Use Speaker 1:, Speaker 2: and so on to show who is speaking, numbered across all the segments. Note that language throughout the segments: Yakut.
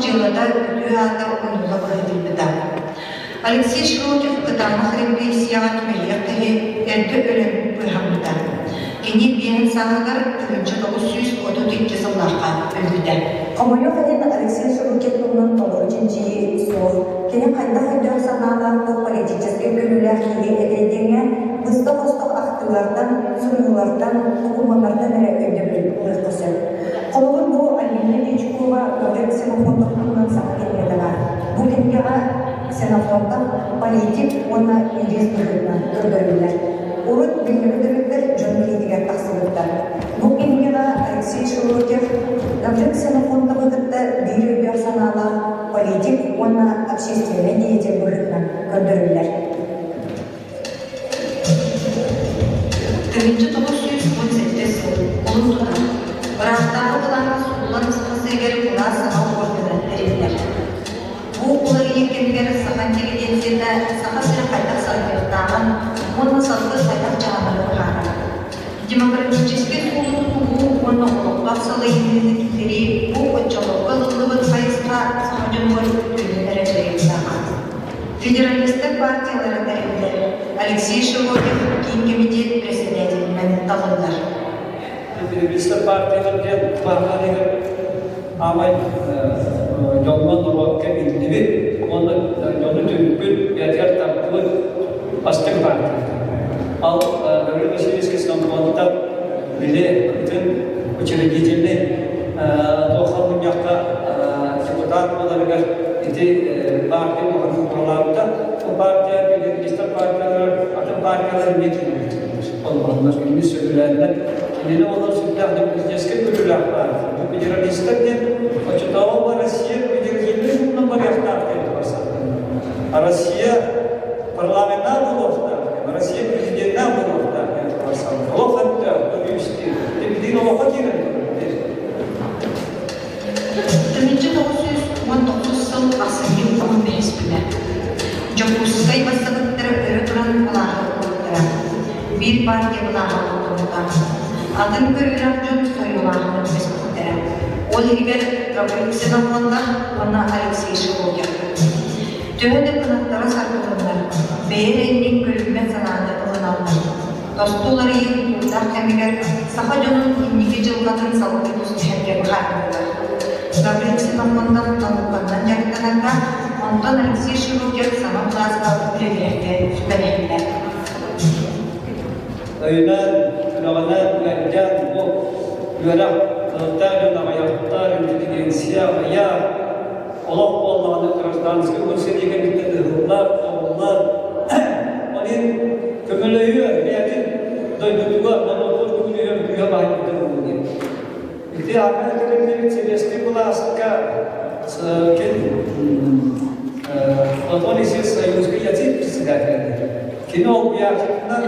Speaker 1: дьыалата үтүө аата умнулла быһыытыйбыта. Алексей Широких кытаанах репрессияҕа түбэһиэх киһи эрдэ өлөн быыһаммыта. Кини биэһин сааһыгар 1932 сыллаахха өлбүтэ.
Speaker 2: Хомойуох иһин, Алексей Широких туһунан толору чинчийии суох. Кини хайдах өйдөөх-санаалаах туох политическай көрүүлээх киһи этэй диэҥҥэ быстах-остох ахтыылартан, суруйуулартан, докумуоннартан эрэ өйдөбүл ылыахха сөп. Холобур, бу Альбина Дьячкова Гаврил Ксенофонтов туһунан саҥа кинигэтэ баар. Бу кинигэҕэ Ксенофонтов политик уонна юрист быһыытынан көрдөрүллэр. Урут биллибит өрүттэр дьон билиитигэр тахсыбыттар. Бу кинигэҕэ Алексей Широких Гаврил Ксенофонтовы кытта биир өйдөөх-санаалаах политик уонна общественнай деятель быһыытынан көрдөрүллэр.
Speaker 1: 1997 сыл кулун тутар, ыраахтааҕы былааһа сууллан Саха сиригэр былаас саҥа уоргана тэриллэр. Бу уларыйыы кэмигэр саха интеллигенцията Саха сирэ хайдах салайыахтааҕын уонна салгыы хайдах дьаһанарын быһаарар. Демократическай суолу тутуһуу уонна олохтоох салайыныыны киллэрии бу оччолорго ылыллыбыт хайысха саха дьонугар үтүөнү эрэ дьайыахтааҕа. Федералистар партиялара тэриллэр. Алексей Широких Киин кэмитиэт председателинэн талыллар.
Speaker 3: Федералистар партиялар диэн баһылыгар аамай дьоҥҥо норуокка биллибит уонна дьону түмпүт, бэйэтигэр тардыбыт бастыҥ партия. Ал Гаврил Васильевич Ксенофонтов били ытын учредительный туохха мунньахха депутат буоларыгар ити партия улаханнык туһалаабыта. Бу партия федералистар партиялар атын партиялар эмиэ киирбиттэр. Оннор кинини сөбүлээннэр кинини олор сүрдээх демократическай көрүүлээх партия. Бу федералистар диэн оччотооҕу Россия федеративнай суутунан барыахтаах диэн барсаттар. Россия парламеннаах буолуохтаах, Россия президеннаах буолуохтаах диэн барсаллар. Олох өттө, көрүүстүү. Билигин олоххо киирэн
Speaker 1: 1919 сыл ахсынньы 15 күнэ. Дьокуускай бассабыыктара өрө туран былааһы ылбыттара. Биир партия былааһа оттоммута. Атын көрүүлээх дьон сойуолааһыны түбэспиттэрэ. Ол иһигэр Гаврил Ксенофонтов уонна Алексей Широких. Төһө да кынаттара саргылыннар, бэйэ эрэ иннин көрүммэт санааны ылыналлар. Тосту уларыйыы тутуурдаах кэмигэр саха дьонун инники дьылҕатын салгыы түстэһэргэ быһаарбыттар. Гаврил Ксенофонтов науканнан дьарыктанарга, онтон Алексей Широких саҥа былааска үлэлииргэ сүбэлэһэллэр.
Speaker 3: Өйүнэн, үлэҕинэн ыалдьан бу үөрэх кылыктаах дьон аҕыйахтар, интеллигенция аҕыйах, олох буоллаҕына гражданскай уһун сэрии кэнниттэн ыһыллар, тоҕуллар. Ол иһин көмөлөһүө бэйэтин дойдутугар, норуотугар көмөлөһүө күүһэ баайбыта буолуо диэн. Ити аны тэриллибит сэбиэскэй былааска кин Платон Исис Союзка язык председателя. Кини олбуйааччытынан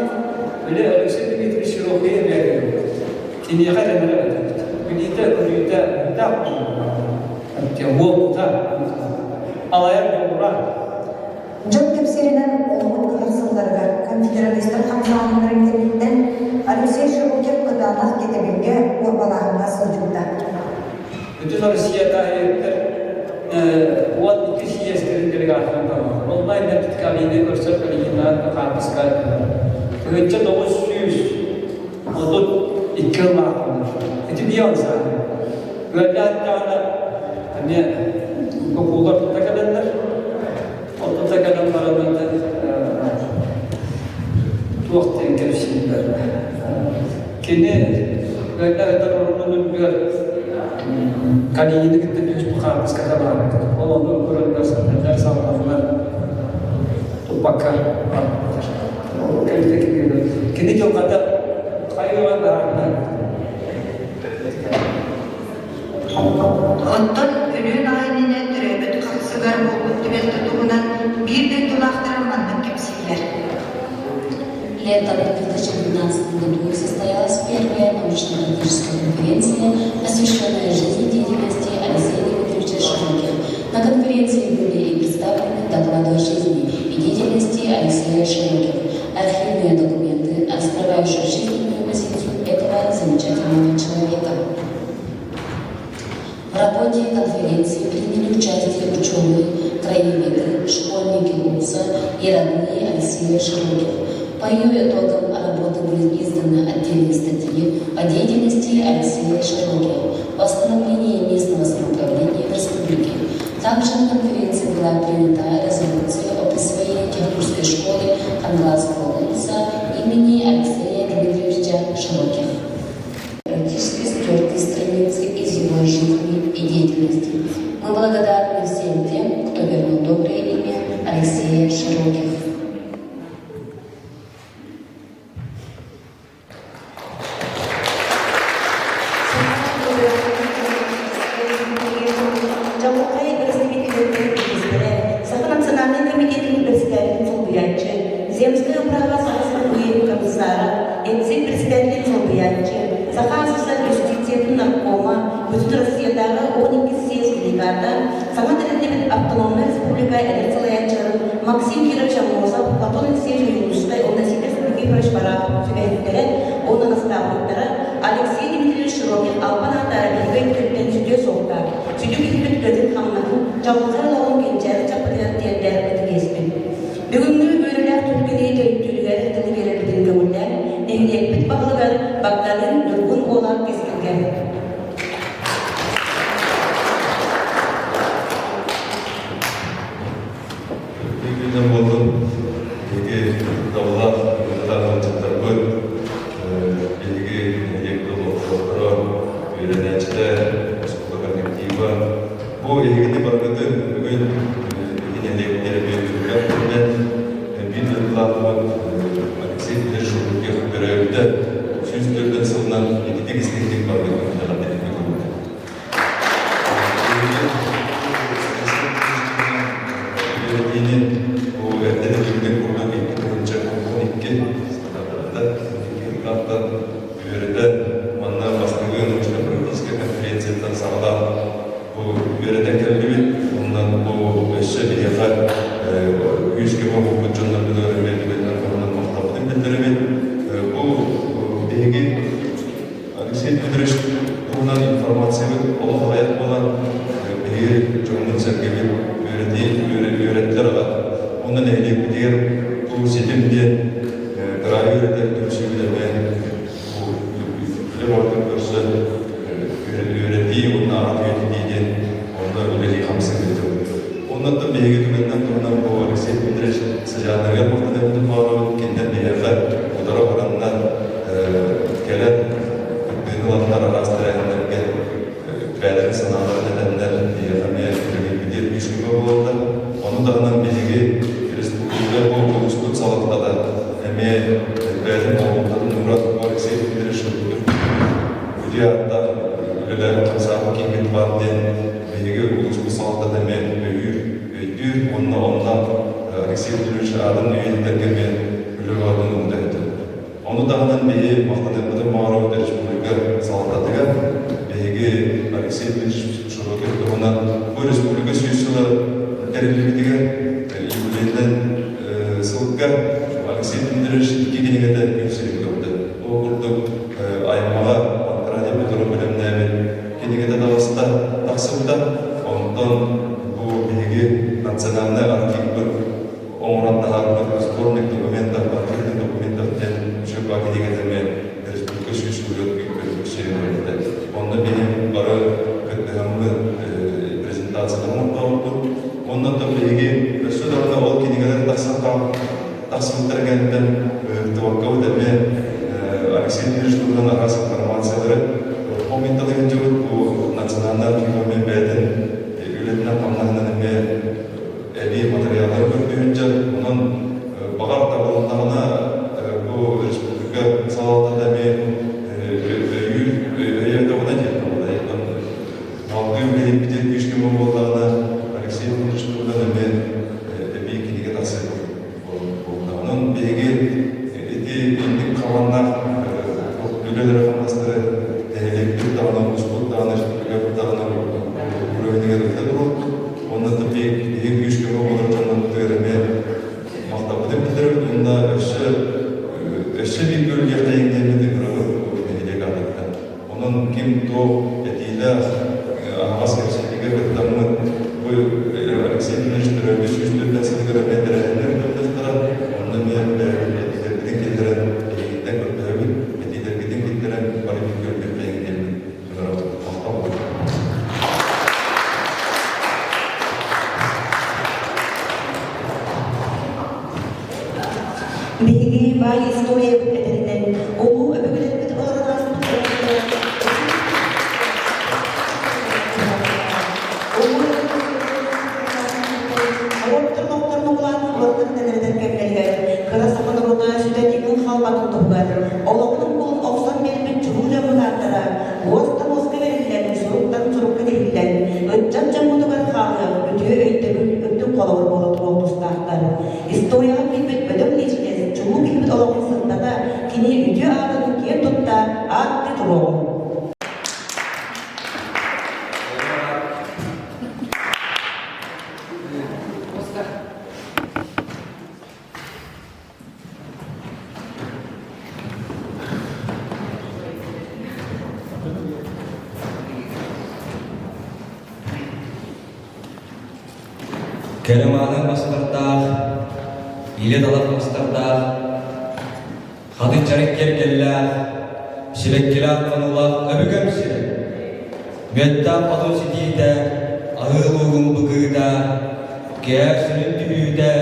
Speaker 3: били Алексей Дмитриевич Широкий эмиэ киниэхэ эрэнэрэ этибит. Билиитэ, көрүүтэ элбэх уопута, алайар дьоҕура.
Speaker 2: Дьон кэпсииринэн олоҕун тиһэх сылларыгар конфедералистар хамсааһыннарын кэнниттэн Алексей Широких кытаанах кэтэбилгэ уорбалааһыҥҥа сылдьыбыта.
Speaker 3: Бүтүн Россиятааҕы 12 съездэрин делегатынан талаллар. Онлайн кабинет көрсөр Калинина хаартыска 1932 ыллаахтанар. Ити бион сааны. Ыалдьааттаҕына эмиэ кокуулар тута кэлэллэр. Ол тута кэлэн баран туох диэн кэпсииллэр. Кини ыалдьааттар орунун үрдүгэр Калинины кытта түспүт хаартыската баар. Ол онно көрөннөр сатаннар салҕаннар туппакка барбыттар. Кини дьылҕата хайыаҕа баарынан.
Speaker 1: Оттон өлүөн аҕай иннинэ төрөөбүт хахсыгар буолбут түбэлтэ туһунан биир дойдулаахтара маннык кэпсииллэр.
Speaker 4: Летом 2012 году состоялась первая научно-практическая конференция, посвященная жизни и деятельности Алексея Дмитриевича Широких. На конференции были и представлены доклады о жизни и деятельности Алексея Широких, архивные документы, раскрывающие жизненную позицию этого замечательного человека. В работе конференции приняли участие. ученые, краеведы, школьники УЛСа и родные Алексея Широких. По ее итогам работы были изданы отдельные статьи о деятельности Алексея Широких, о становлении местного самоуправления в республике. Также на конференции была принята резолюция о присвоении Технической школы Хангаласского УЛСа имени Алексея Дмитриевича Широких. Практически стерты страницы из его жизни и деятельности. Мы благодарны всем тем, кто вернул доброе имя Алексея Широких.
Speaker 5: Чаҕылхай өрөспүүбүлүкэтин бириистэрэ, Саха национальнай комитетын председателин солбуйааччы, Земская управа Саха сирин комиссара, ЭЦИ председателин солбуйааччы, Саха АССР юстициятын наркома, Бүтүн Россиятааҕы 12 съезд делегата, саҥа тэриллибит автономнай республика эдэр салайааччыларын Максим Кирович Аммосов, Платон Алексеевич Ойуунускай уонна Сидор Никифорович Барахов сүбэһиттэрэ уонна настаабыттара Алексей Дмитриевич Широких албан аата биһиги өттүттэн сүдүө суолтаах, сүдү киһибит үлэтин-хамнаһын, чаҕылхай олоҕун кэнчээри чаппытыгар тиэрдэр ытык иэспит. Бүгүҥҥү үөрүүлээх түһүлгэни төрүттүүрүгэр тылы биэрэрбитин көҥүллээн, нэһилиэкпит баһылыгар Багдарыын Ньургун уола Кэскилгэ.
Speaker 6: Күнүнэн буоллун, биһиги тапталлаах ыытар ыалдьыттарбыт, биһиги нэһилиэкпит олохтоохторо, үөрэнээччилэр, оскуола коллектива. Бу эһигини барыгытын бүгүн биһиги нэһилиэкпитигэр эмиэ үөрүүлээх күнүнэн биир дойдулаахпыт Алексей Петрович Шурукев төрөөбүтэ 104 сылынан ититик истиҥник барыгытын эҕэрдэлиибит. Үөрэтиини бу эрдэ этиллибитин курдук 2012 аттан үөрэтэн манна бастакы научно-практическай конференцияттан саҕалаан бу үөрэтэн кэллибит. Онон бу өссө биһиэхэ күүскэ буолбут дьоннорбутугар эмиэ түгэнинэн туһанан махталбытын биллэрэбит. Бу биһиги Алексей Дмитриевич туһунан информациябыт олох аҕыйах буолан, биһиги дьоммут-сэргэбит үөрэтии үөрэттэр аҕа. Уонна нэһилиэкпитигэр туу ситим диэн кыраайы үөрэтэр түмсүүбүт эмиэ бу үлэ барытын көрсөн үөрэтии уонна аҕа үйэтитии диэн онно үлэлии хамсыы ыытабыт. Оннуттан биһиги түгэнинэн туһанан бу Алексей Дмитриевич сыдьааннарыгар махтанабытын баҕарабыт, кинилэр биһиэхэ утары бараннар кэлэн кыттыыны ыланнар араас тэрээһиннэргэ бэйэлэрин санааларын этэннэр биһиэхэ эмиэ үлэлиирбитигэр күүс-көмө буолаллар. Ону таһынан биһиги республика бу улууспут салалтата эмиэ бэйэтин болҕомтотун ууран Алексей Дмитриевич Шурдуков үтүө ааттаах үлэлээх хамсааһын кииммит баар диэн биһиги улууспут салалтата эмиэ өйүүр, өйдүүр уонна онно Алексей Петрович аатын үйэтитэргэ эмиэ үлэ бөҕөтүн умда. Ону таһынан биһи махтаныахпытын баҕарабыт республика салалтатыгар. Биһиги Алексей Дмитриевич Широких туһунан бу республика сүүс сыла тэриллибитигэр юбилейнай сылга Алексей Дмитриевич икки кинигэтэ күн сирин көрдө. Ол курдук аймаҕа Панкратий Петров бэлэмнээбит кинигэтэ таҕыста, тахсыбыта. Онтон бу биһиги национальнай архивпыт оҥорон таһаарбыт сборник документов, архивных документов диэн Шөпа кинигэтэ эмиэ республика сүүс уйат көрсүһүннэрбитэ. Онно биһи бары кыттыһаммыт презентацияларын оҥордообуппут. Оннуттан биһиги өссө даҕаны ол кинигэлэр тахсан тахсыбыттар кэнниттэн ыһыктыбаккабыт эмиэ Алексей Дмитриевич туһунан араас информациялары помниталыы сылдьыбыт бу национальнай архива эмиэ бэйэтин үлэтинэн-хамнаһынан эмиэ эбии матырыйааллары көрдүүр дьон. Онон баҕар табылыннаҕына бу республика салалтата эмиэ өйүүр өйөөтөҕүнэ диэн табыллар. Салгыы үлэһиппитин күүс-көмө буоллаҕына Алексей Иванович туһунан эмиэ эбии кинигэ тахсыа буолла. Онон биһиги ити инник хабаннаах үлэлэри-хамнастары нэһилиэкпит даҕаны, улууспут даҕаны, республикабыт даҕаны уровенигэр ыыта туруохпут. Уонна биһиги күүс-көмө буолар дьоннорбутугар эмиэ махталбытын биллэрэбит уонна өссө өссө биир көрүллүөхтээх диэммит ыҥырабыт нэһилиэк аатыттан. Онон ким туох этиилээх аһаҕас кэпсэтиигэ кыттаммыт бу
Speaker 5: баай историябыт этэринэн, улуу өбүгэлэрбит олорон ааспыт Олохтор олохторун укулаатын уларытан тэлэритэн кэмнэригэр кыра саха норуота сүтэн иҥин хаалбатын туһугар олоҕун укулун охсон биэрбит чулуу дьоммут ааттара уостан уоска бэриллэн, суруктан сурукка тиһиллэн, ыччат дьоммутугар хаалыах үтүө өйдөбүл үрдүк холобур буола туруох тустаахтар. Историяҕа киирбит бөдөҥ личность чулуу киһибит олоҕун сырдата, кини үтүө аатын киэн тутта ааттыы туруоҕун.
Speaker 7: Кэрэмааны мастардаах, илэ-талах мастардаах, хатыҥ чарык киэргэллээх, сибэккилээх хонуулаах өбүгэм сирэ. Мүөттээх хотун ситиитэ, аһыы луугун быгыыта, кээр сүрүн түһүүтэ,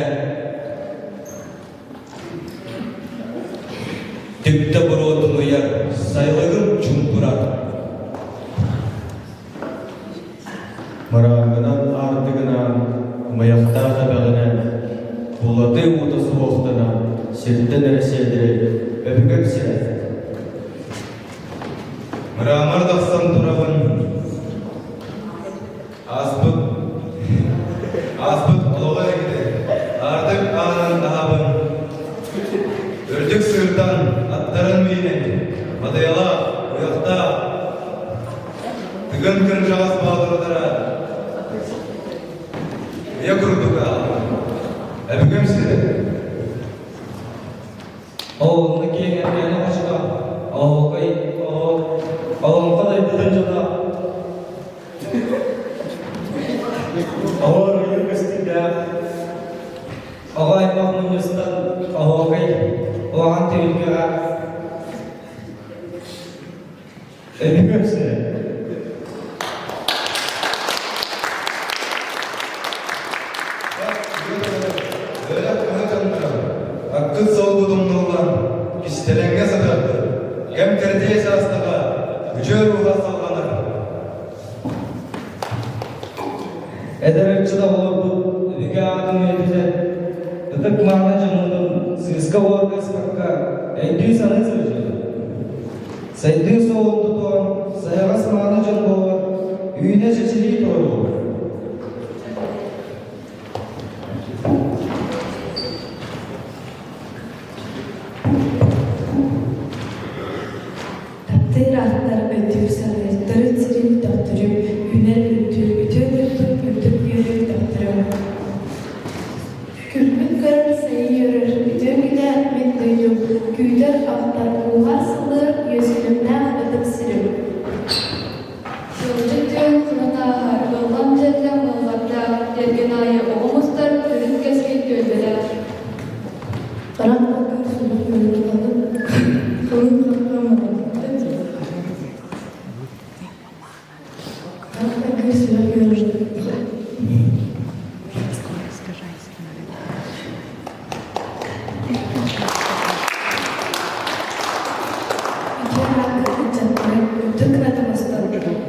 Speaker 7: түптэ буруотун уйар, сайылыгым чуумпурар.
Speaker 8: Мырааҥҥынан аартыгынан, ымыйахтаах эбэҕинэн, булатыы уута суохтанан, сиртэн эрэ сиэдэрэй, өбүгэм сирэ.
Speaker 6: Мыраамар тахсан турабын, ааспыт ааспыт олоҕо эргитэ, аартык аанын аһабын, үрдүк сыыртан аттарын миинэн, матыйалаах, уйахтаах, Тыгын кырдьаҕас боотурдара ийэ курдук өбүгэм сирэ.
Speaker 7: Ол онно киэҥ эркээни хочото, оһуокай, олоҥхо дойдутун дьоно Оһуор ойуу көстүүлээх, оҕо аймах мунньустан оһуокай улахан түһүлгэҕэ Өбүгэм сирэ.
Speaker 6: Бөлөх көһө дьонноро, аккыт суолбут умнуллан, кистэлэҥҥэ сытарбыт, кэм кэрдиэ саастаҕа, үчүөр ууһа салҕанар.
Speaker 7: Эдэр ыччат оҕолорбут өбүгэ аатын үйэтитэн, ытык-мааны дьоммутун сыыска-буорга ыспакка өйдүү-саныы сылдьыаҕыҥ. Сайдыы суолун тутуһан, сайаҕас мааны дьон буолан, үүнэ-чэчирии туруоруо.
Speaker 9: Таптыыр ааттар өйдүүр саныыр, төрүт сирин төхтүрүм, үүнэр үрдүүр, үтүө дойдум, үрдүк үөрүү төхтүрүм. Күлбүт көрөр сайы үөрэр, үтүө күнэ мин дойдум, күүтэр ахтар, кууһар сыллыыр үөскүлүмнээх ытык сирим.
Speaker 10: Сылдьыт түүн хонон ааһар, ыллам дьэллэм ыллардаах, тиэргэн аайы оҕо мустар, төрүт кэскил түөлбэлээх.
Speaker 9: Харах bakar сүрэх үөрэтэ халыҥ хахха Харах bakar сүрэх үөрэтэ
Speaker 10: Үтүө аакка ыччаттары үрдүк кынатым устун.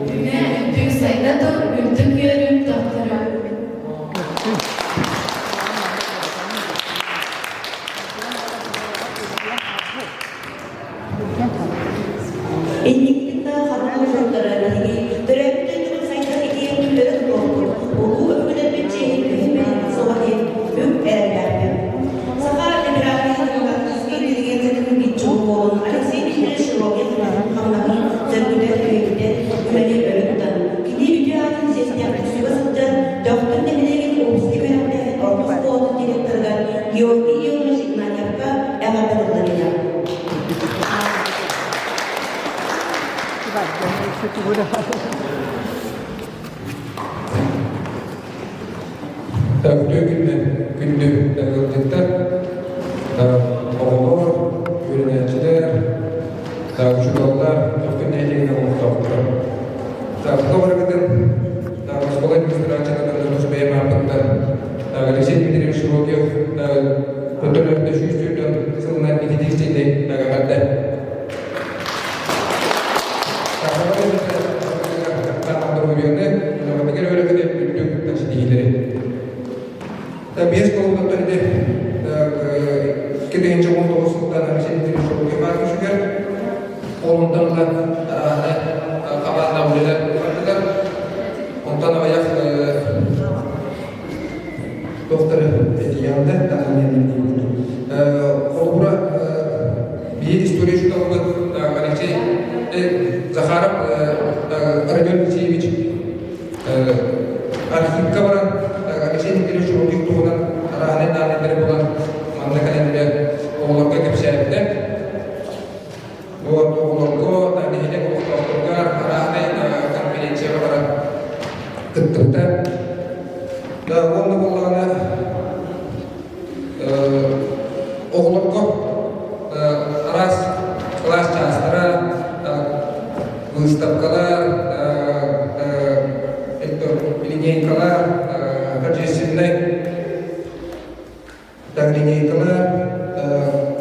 Speaker 10: Үүнэ үрдүү сайда тур, үрдүк үөрүүм төхтөрүм.
Speaker 5: Инникитин да ханна учуоттара биһиги төрөөбүт дойдубут сайдар итиэн өрө тутуохпут, улуу өбүгэлэрбит чиэһин түһүмэһин суоҕа диэн бүк эрэллээхпин. Саха либеральнай демократическай интеллигенциятын биир буолун Алексей Дмитриевич Широких хамнаһын сөргүтэр үйэтитэр үлэни өрө тутан, кини үтүө аатын чиэстээхтик сүгэ сылдьар Төхтүр нэһилиэгин уопсай үөрэхтээһин орто оскуолатын директорыгар Георгий Ионович Игнатьевка эҕэрдэ тылларыйар.
Speaker 11: Үтүө күннэн күндү ыалдьыттар, оҕолор, үөрэнээччилэр, учууталлар, Төхтүр нэһилиэгин олохтоохторо. Тоҕо барыгытын оскуола администрациятын тус бэйэм ааппыттан Алексей Дмитриевич Широких 4 сүүс сылынан ититигэр Биэс колоннаттан ити 2019 сылтан Алексей Дмитриевич Широких түсүгэр ол онтон ыла арааны хабааннаах үлэлэр бардылар. Онтон аҕыйах докторы этийэҕинэ Холобура, биир история учууталбыт Алексей Захаров Родион Алексеевич архивка баран Алексей Дмитриевич Широких туһунан арааһынай дааннайдары булан манна кэлэн оҕолорго кэпсээбитэ. Вот оҕолорго, нэһилиэк олохтоохторугар арааһынай конференцияҕа баран кыттыбыта. Да, уонна буоллаҕына оҕолорго араас кылаас чаастара, выставкалар, линейкалар, торжественнай линейкалар,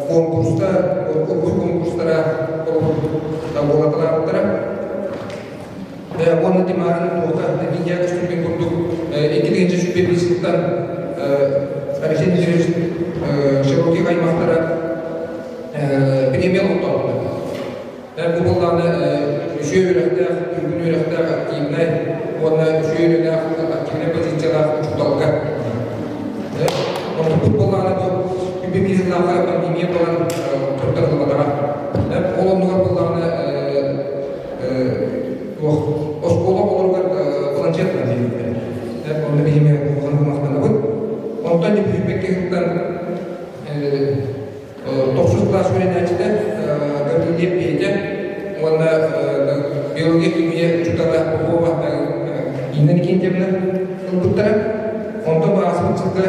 Speaker 11: конкурстар, уруй конкурстара буолаталаабыттара. Уонна Димарын туота видео көстүбүтүн курдук 2021 сылтан Алексей Дмитриевич Широких аймахтара премия олохтообута. Бу буоллаҕына үчүгэй үөрэхтээх, түргэн үөрэхтээх активнай уонна үчүгэй үлэлээх активнай позициялаах учууталга. Онтукпут буоллаҕына бу үбү сыллаахха пандемия буолан туттарыллыбатаҕа. Ол оннугар буоллаҕына оскуола оҕолоругар планшет диэбиттэр. Онно биһиги улахан махтанабыт. Онтон дьүппүккэ сылтан тохсус кылаас үөрэнээччитэ Гаврильев Петя уонна биология химия учуутала Попова Инна Никитьевна ылбыттара. Онтон ааспыт сылга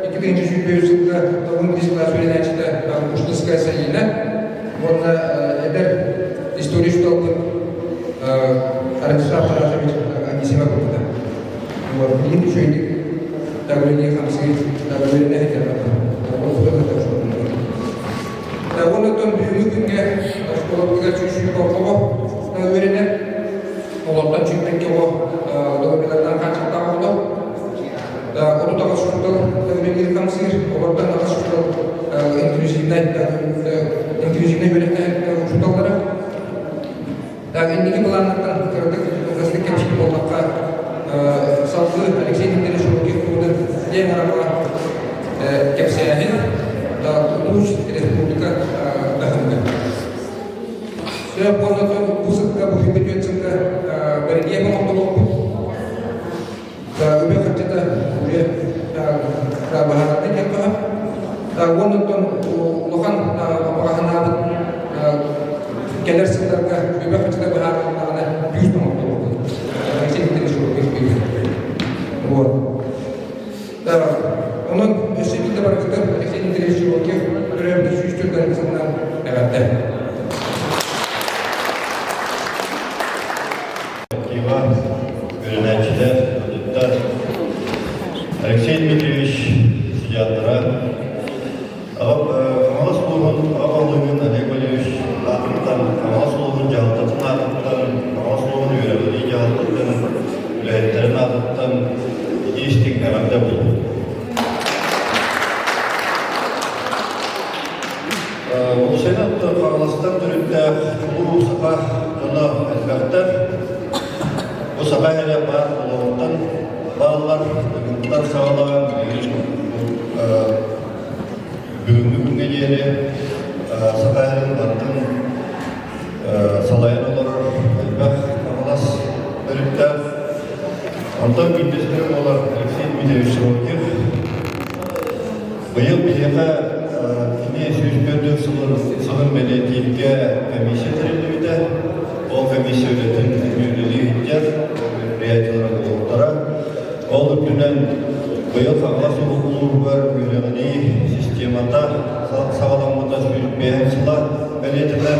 Speaker 11: 2023 сылга 9 кылаас үөрэнээччитэ Пушкинская Саина уонна эдэр история учууталбыт Радислав Тарасович Анисимов ылбыта. Билигин үчүгэйдик давление хамсыы давление Оннуттан бүгүҥҥү күҥҥэ оскуолабытыгар сүүс оҕо үөрэнэр. Олортон сүүрбэккэ оҕо доруобуйаларынан хааччахтаах оҕолор. 38 учуутал үлэлиир хамсыыр, олортон аҕыс учуутал инклюзивнай инклюзивнай үөрэхтээх учууталлара. Инники былааннартан кыратык кылгастык кэпсиир буоллахха, салгыы Алексей Дмитриевич Широких туһунан киэҥ араҥаҕа кэпсээһин, улуус, республика таһымыгар. Сөп уонна бу сылга, бу бүтүөн сылга бэридиэн оҥорбут Үбэ харчыта уже баһаарынай диэххэ уонна оттон улахан баҕаһынаабыт кэлэр сылларга үбэ харчыта быһаарылыннаҕына бүүс оҥордубут. Алексей Викторович Вот. Онон өссө биирдэ баргытын Алексей Дмитриевич Широких төрөөбүтэ 104 сылынан эҕэрдэ.
Speaker 12: Коллектива, үөрэнээччилэр, ыалдьыттар, Алексей Дмитриевич судьялара, Хаҥалас улууһун аҕа баһылыгын Олег Валерьевич аатыттан, Хаҥалас улууһун дьаһалтатын аатыттан, Хаҥалас улууһун үөрэҕирии дьаһалтатын үлэһиттэрин аатыттан итии-истиҥ эҕэрдэ буоллун. Уопсайынан Хаҥаластан төрүттээх чулуу саха дьоно элбэхтэр. Бу саха эрэ баар буолуоҕуттан бааллар, Дыгынтан саҕалаан билигин бүгүҥҥү күҥҥэ диэри саха эрин барытын салайан олорор элбэх Хаҥалас төрүттээх. Онтон биирдэстэрэ буолар Алексей Дмитриевич Широких. Быйыл биһиэхэ кини 104 сылын сылын бэлиэтииргэ комиссия тэриллибитэ. Ол комиссия үлэтин эмиэ үлэлии сылдьар, ол мероприятиелара буолуохтара. Ол үрдүнэн быйыл Хаҥалас улууһугар үөрэҕирии системата саҕаламмыта 105 сыла бэлиэтэнэр.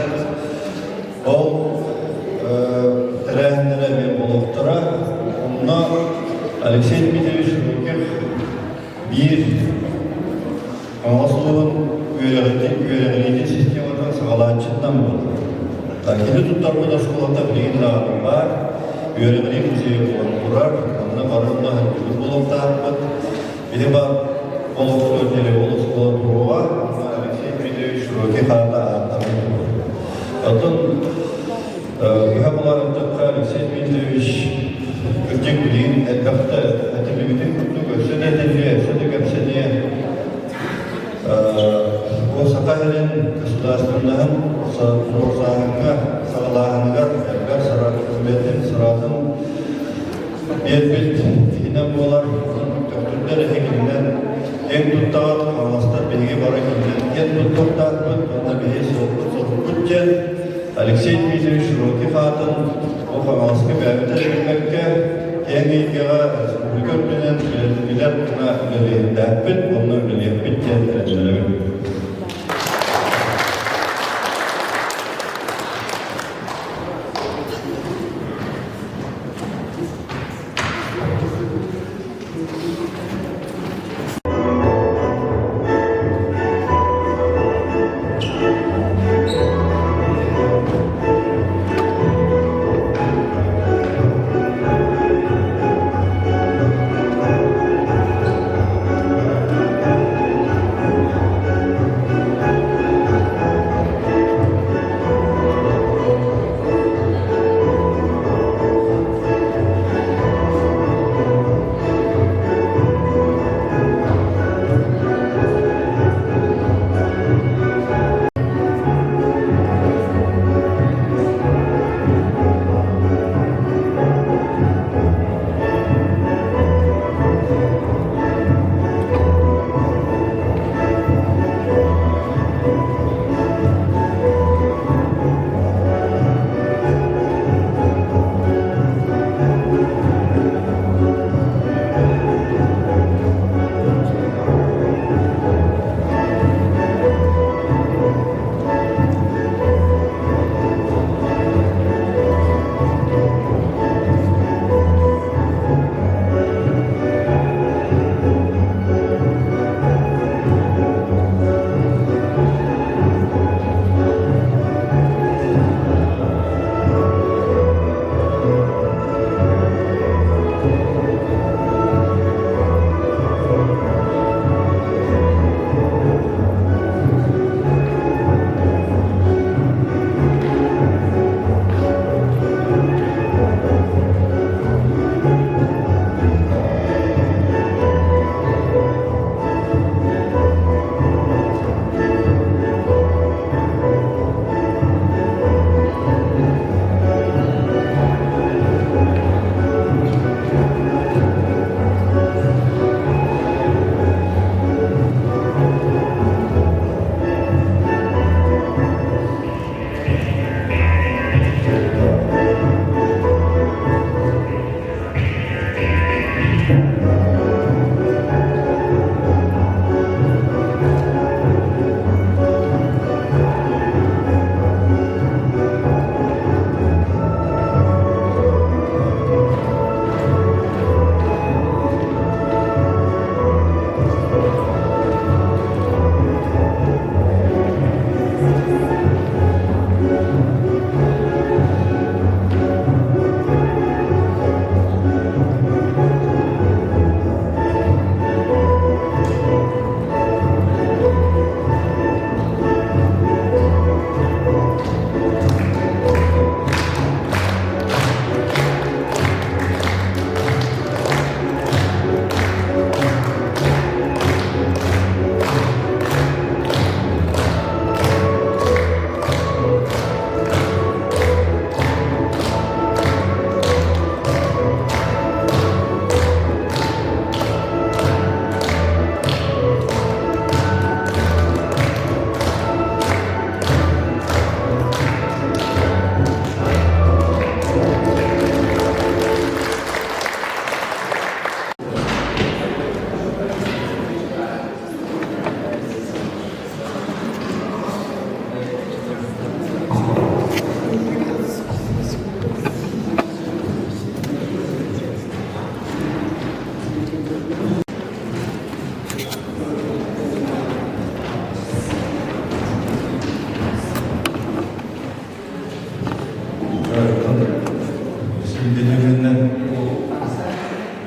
Speaker 12: Ол тэрээһиннэрэ эмиэ буолуохтара. Онно Алексей Дмитриевич Рукев биир Хаҥалас улууһун үөрэҕириитин систематын саҕалааччытынан буолар. Кини туттарбыт оскуолата билигин даҕаны баар, үөрэҕирии музейа буолан турар, онно бары онно сылдьыбыт буолуохтаахпыт. Били ба этиллибитин курдук өссө да этиллиэ, өссө да кэпсэниэ. Бу Саха сирин государственноһын туруорсааһыҥҥа, саҕалааһыныгар элбэх үлэтин, сыратын биэрбит киһинэн буолар. Төхтүрдэр эһигинэн киэн туттаҕыт, хаҥаластар биһиги бары кининэн киэн туттуохтаахпыт уонна биһи суолбут диэн Алексей Дмитриевич Широких аатын бу Хаҥаласка бэйэбит эрэ билбэккэ, киэҥ эйгэҕэ республика үрдүнэн билэр гына үлэлиэхтээхпит уонна үлэлиэхпит диэн эрэннэрэбин.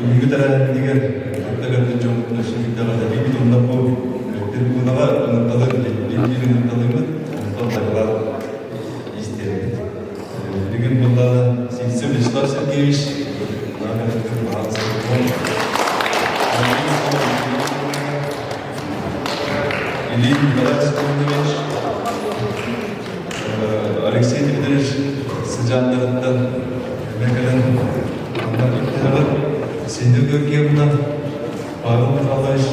Speaker 12: Билиҥҥи тэрээһинигэр кытта кэлбит дьоммутун өссө биирдэ уонна бу трибунаҕа ынырталыыр биир ынырталыыбыт, онтон дакылаат истиэхпит. Бүгүн буоллаҕына Сивцев Вячеслав Сергеевич,
Speaker 6: Ильин Николай Семенович, Алексей Дмитриевич сыдьааннарыттан эмэ кэлэн манна кыттыһаҕыт. Синда Георгиевна, Павел Михайлович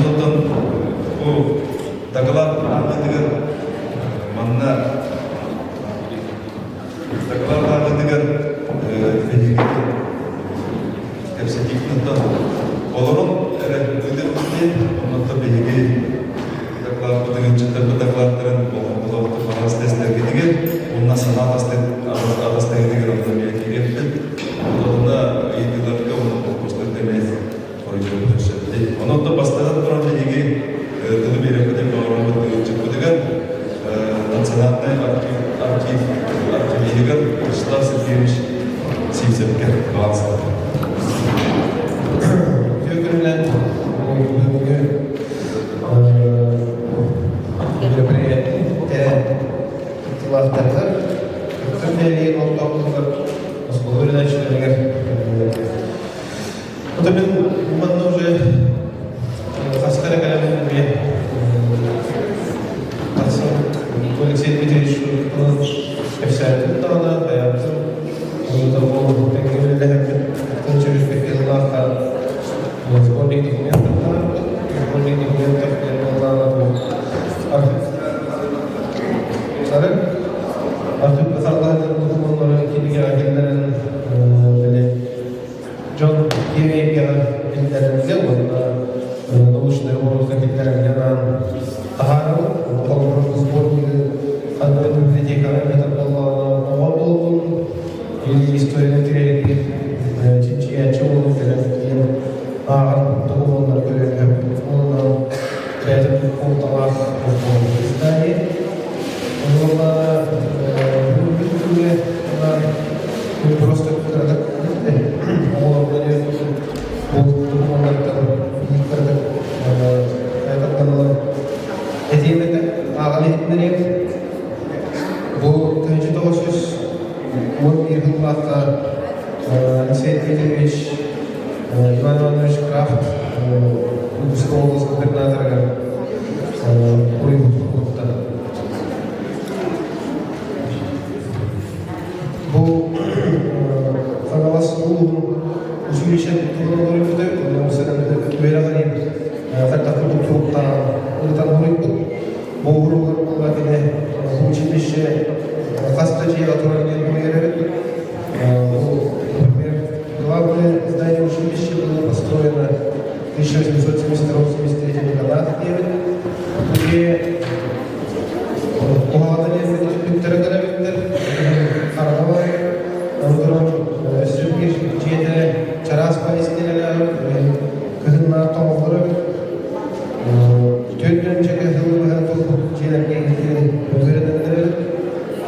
Speaker 6: Онтон бу доклад ааҕыытыгар манна доклад ааҕыытыгар биһиги кэпсэтиибитин олорон эрэ ыытыахпыт оннуттан биһиги докладпытын ыччаттарбыт докладтарын болҕомтолоохтук аҕас тестэргитигэр уонна санаа атастаһыытыгар онно эмиэ киириэхпит. Онно ыйытыыларга уонна боппуруостарга эмиэ хоруйдуохпутун сөп. Онон бастатан туран биһиги тылы биэрэппитин баҕарабыт ыалдьыппытыгар Национальнай архив архивиһыгар Вячеслав Сергеевич Сивцевкэ баҕалсыбыт.
Speaker 11: Үтүө күнүнэн бүгүҥҥү мероприятие кыттыылаахтарыгар, кыттар нэһилиэгин олохтоохторугар, оскуола үөрэнээччилэригэр Это мин манна уже хаска эрэ кэлэммин эмиэ тахсан Алексей Дмитриевич кэпсээтим даҕаны хайаабытым ол тэҥҥэ үлэлэһэммит тыл чөрүспэккэ сборник документов сборник документов диэн буоллаҕына бу архивка сардаһытын докумуоннары кинигэҕэ киллэрэн били дьон киэҥ эйгэҕэ биллэрэргэ уонна научнай оҥорууга киллэрэргэ анаан таһаарабыт. Холобура, сборнигы ханнык библиотекаҕа эбэтэр буоллаҕына оҕо буоллун или историяны тириэрдиир чинчийээччи буоллун кэлэн тиийэн ааҕан докумуоннары көрүөххэ уонна бэйэтин суолталаах издание. Уонна бүгүҥҥү күҥҥэ просто кыратык оҕолорго докумуоннартан кыратык ылан этиэм этэ ааҕан иһитиннэриэм. Бу 1991 сыллаахха Алексей Дмитриевич Иван Иванович Крафт Иркутскай область губернаторыгар уруйбут Бу Хаҥалас улууһун училище туһунан уруйбута, үөрэҕириин хайдах курдук туруктаан ырытан уруйбут. Бу уругар буолла кини бу училище хас да дьиэҕэ турар диэн уруйар эбит. Например, главное здание училища было построено в 1872-73 годах диэбит. Бу Куһаҕана диэн бүттэрэ көрөбүттэр, хараҕа онтон өссө биир дьиэтэ чараас баҕайы истиэнэлээҕин кыһыннаах тоҥоллор эбит. Түөрт чэкэ сылы быһа турбут дьиэлэргэ иһитин үөрэтэллэр эбит.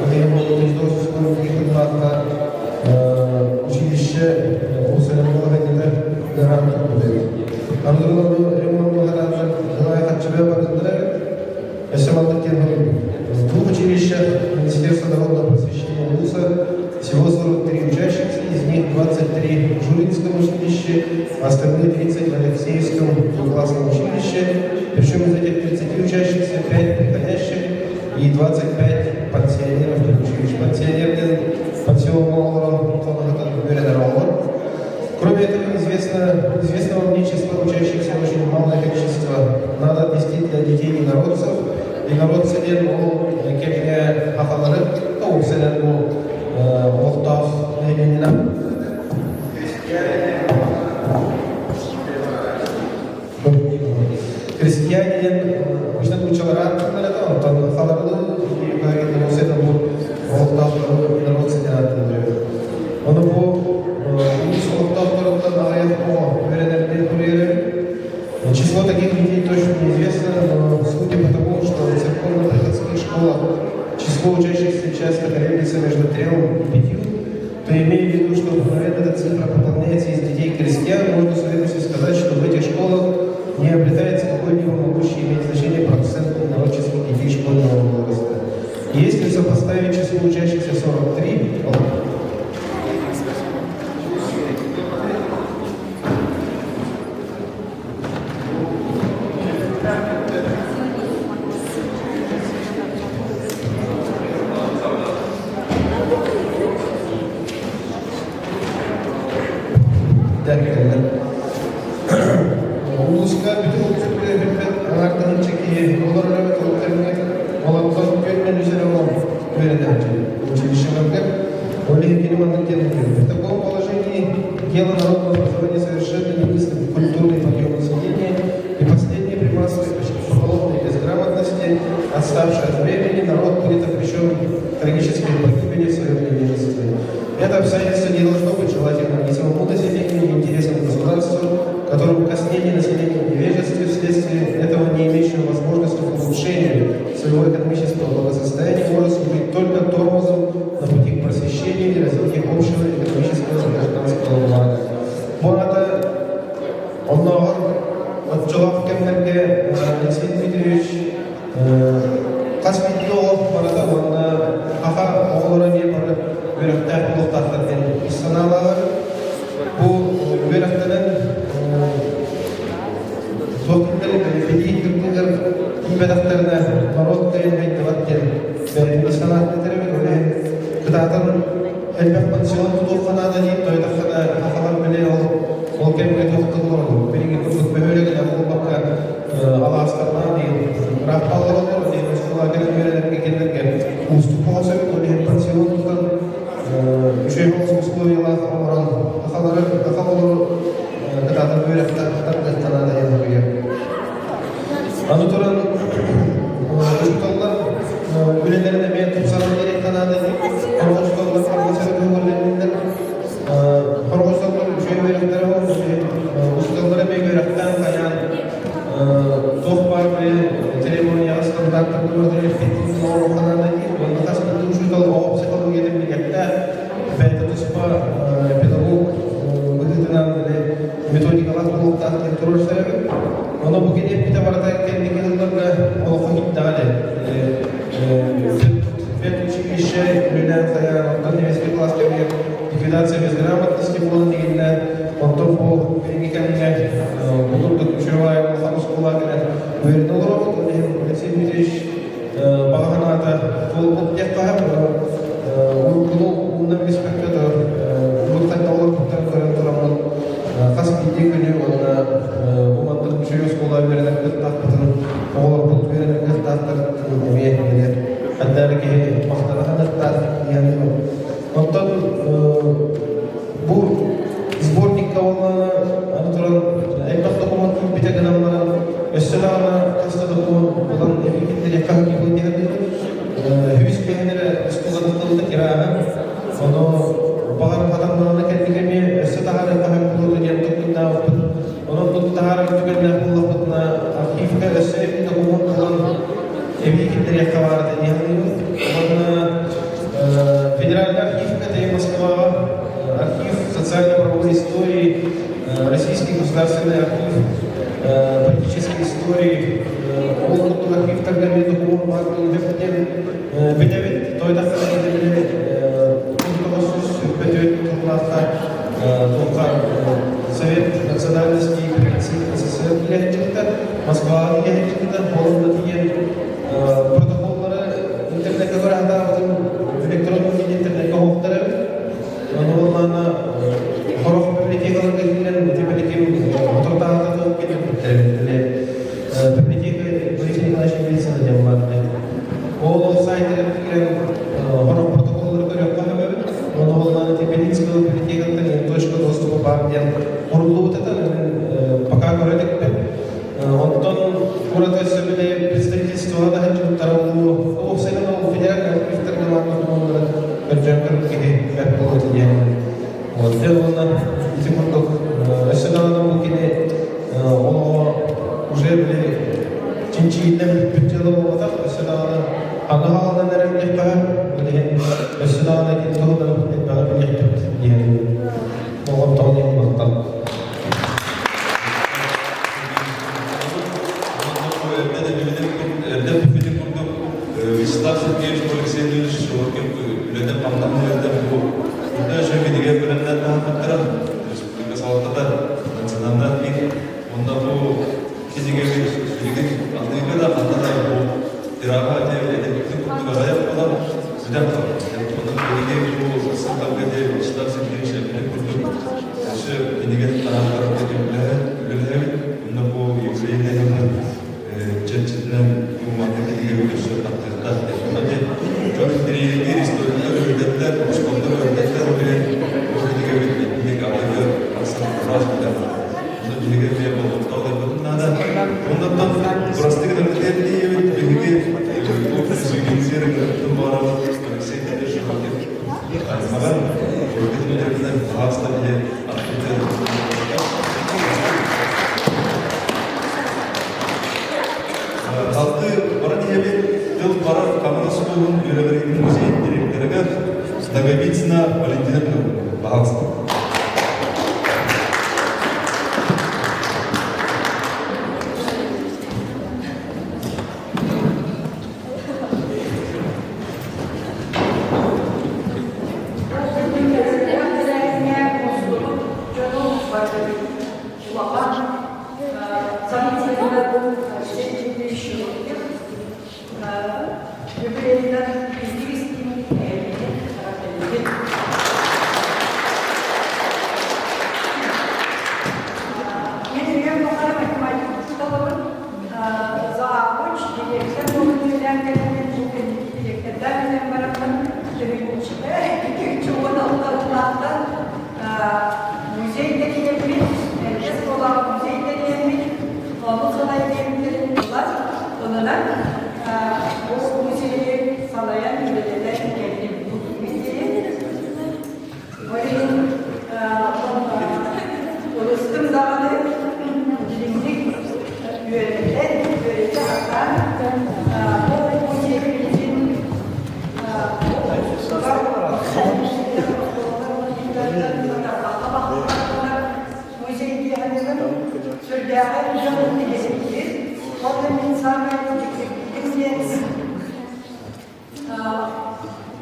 Speaker 11: Билигин сыллаахха училище уусайын ыараан турбут эбит. Андырылары ремонт Желая хаччыбыа барыллар эбит. Өссө маннык диэн В двух училищах Министерства народного просвещения ВУЗа всего 43 учащихся, из них 23 в Жулинском училище, остальные 30 в Алексеевском двухклассном училище. Причем из этих 30 учащихся 5 приходящих и 25 пансионеров училищ. Пансионер диэн пансион оҕолорун үөрэнэр оҕолор. Кроме этого, известного мне числа учащихся очень малое количество. Надо отнести для детей инородцев. Инородцы диэн ол кэмҥэ сахалары уопсайынан бу олохтоох нэһилиэнньэлээх Крестьяне диэн обычно нууччалара ааттыыллар этэ, онтон сахалары уопсайынан бу олохтоохтору инородцы диэн ааттыыллар эбит. Ону бу улуус олохтоохторуттан аҕыйах оҕо үөрэнэрдиэн суруйар эбит. Число таких детей точно неизвестно, но судя по тому, что в церковно-приходских школах число учащихся часто колеблется между 3 и 5, то имея в виду, что обыкновенно эта цифра пополняется из детей крестьян, можно с уверенностью сказать, что в этих школах не обретается какой-либо могущий иметь значение процент инородческих детей школьного возраста. И если сопоставить число учащихся 43, Кэллэр. Улууска бүтүн улуус бүппэт аҥаардыһынча киһи олорор эбит ол кэмҥэ олортон түөртэн үс эрэ оҕо үөрэнээччи училищеларга. Ол иһин кини маннык диэн В таком положении дело народного образования совершенно немыслимо культурный подъем населения и последние при массовой почти поголовной безграмотности, отставший от времени, народ будет обречен трагической погибели в своем невежестве. Это обстоятельство не должно быть желательным ни самому населению, ни интересам государства, которому коснение населения в невежестве вследствие этого не имеющего возможности к улучшению своего экономического благосостояния может служить только тормозом на пути к просвещению и развитию общего экономического и гражданского блага. Бу аата оннооҕор оччолоох кэмнэргэ Алексей Дмитриевич хас биирдии оҕо барыта уонна саха оҕолоро эмиэ бары үөрэхтээх буолуохтаахтар диэн ис санаалааҕар бу үөрэхтэнэн туох билии кырдыгар тиийбэтэхтэринэ норуот кыайан хайдыбат диэн бэйэтин санаатын этэр эбит. Ол иһин кытаатан элбэх пансион тутуохха наада диир тойдоххуна сахалар били ол ол кэмҥэ туох тыллар билиҥҥи курдук бөһүөлэгинэн буолбакка алаастарынан диэн ыраахтааллар олорор диэн оскуола кэлэн үөрэнэргэ кинилэргэ уустук буола сөп. Ол иһин пансион тутан үчүгэй соҕус условиялаах оҥорон сахалары саха оҕолору кытаатан үөрэхтэр наада диэн суруйар. Аны туран учууталлар үлэлэрин эмиэ тупсаран биэриэххэ наада дии. Сорох учууталлар хоргосоллор хоргосоллор үчүгэй үөрэхтэрэ ол учууталлар эмиэ үөрэхтээн хайаан туох баар били церемонияҕа стандартар оҥоруохха наада дии. Уонна хас биирдии учуутал оҕо психологиятын билиэхтээх, бэйэтэ туспа педагог быһыытынан били методикалаах буолуохтаах диэн туруорсар эбит. Ону бу кини эппитэ барыта кэнники сылларга олоххо киирдэҕэ Педучилище үлэлээн хайаан, онтон немецкий класс кэмигэр ликвидация безграмотности буолан игиннэ, онтон бу билиҥҥи кэмҥэ булурдук үчүгэй улахан оскуола кэлэн үөрэнэ олоробут. Ол иһин Алексей Дмитриевич баҕа санаата туолбут диэххэ уруккуну умнан биспэккэ урут хайдах олорбуттарын көрөн тураммын хас биирдии күнү уонна бу маннык үчүгэй оскуола үөрэнэр кыахтаахпытын оҕолорбут үөрэнэр кыахтаахтарын эмиэ билэр ханна эрэ киһи махтана саныахтаах диэн. Оттон бу сборникка уонна аны туран элбэх докумуон киирбитэ гынан баран өссө даҕаны хас да докумуон булан эбии киллэриэххэ сөп диэн үһүс киһин эрэ оскуолатын тылыта тираһа ону баҕар хатаннаҕына кэнники эмиэ өссө таһаарыахха сөп буолуо диэн толкуйдаабыппыт. Онон бу таһаарар түгэннээх буоллахпытына архивка өссө эбии докумуон булан эбии киллэриэххэ баар этэ дии саныыбын. Уонна Федеральный архив это Москваҕа архив социально-правовой истории, Российский государственный архив политической истории, ол курдук архивтарга эмиэ докумуон баар диэн билэбит. Тойдахтара били 1944 тыллаахха туохха Совет национальности и принцип СССР үлэһитчиттэр, Москваҕа үлэһитчиттэр буолан тиийэн протоколлары интернеккэ көрө электронный интернеккэ оһохтор эбит. Ону уонна сорох библиотекаларга киирэн ити билигин соторутааҕыта туох кэлбиттэр эбит. Библиотека Борис Николаевич Ельцина диэн баар. Ол сайтыгар киирэн сорох протоколлары көрүөххэ сөп эбит. Ону уонна ити Белинского библиотекаттан точка доступа баар диэн куруллубут этэ. Пока көрө иликпин. Онтон ураты сөбүлээн представительствоҕа да сылдьыбыттара буолуо. Уопсайынан ол федеральный архивтарга баар докумуоннары көрдөөн көрбүт киһи бэрт буолуо этэ диэн. Дьэ уонна ити курдук өссө даҕаны бу кини олоҕо уже били чинчийиллэн бүппүт дьыала буолбатах, өссө даҕаны аҥы хаалан эрэр диэххэ, ол иһин өссө даҕаны кини туһунан элбэҕи билиэхпит диэн болҕомтоҕун иһин махтал.
Speaker 6: Эрдэ эппитин курдук, Вячеслав Сергеевич Алексеевич Широких үлэтин хамнаһын үөрэтэн бу үрдэ өссө кинигэ бэлэмнээн таһаарбыттара. Өссө кинигэ таһаарарга үлэлэһэбит. Онно бу юбилейнай чэрчитинэн бу маннык кинигэ өссө тахсыахтаах диэн. Дьон интэриэһиргиир историктар үөрэттэр, усколлар үөрэттэр ол иһин бу кинигэбит итинник аҕыйы тахсан араас билэр. Онно биһиги эмиэ болҕомто ударбытын наада. Оннуттан бырастыы гынан этиэбит биһиги бу презентация ыҥырыттын баҕарабыт Алексей Дмитриевич Аймаҕын Ольга Дмитриевна аһаҕаста биһи Салгыы баран иһэбит тыл барар Хаҥалас улууһун үөрэҕириитин музейын директорыгар Ноговицына Валентина Петровна. Пожалуйста.
Speaker 13: Мен үйем тухары математика учууталабын, завуч, директор буолан үлэлээн кэлэммин, бу кэнники директордаан үлэм бараммын, 16 улаатан музей тэрийэммит, эргэ оскуолаҕа музей тэрийэммит, ону салайан диэбиттэрин ылан, онунан бу музейы салайан үлэлэтэн кэллим. Ол иһин ылыстым даҕаны дириҥник үөрэтэн, үөрэтэ сатаан, бу музей билигин музей диэхинигин сүрдээҕин дьон интэриэһиргиир. Онно мин саамай дьиктиргиирим диэн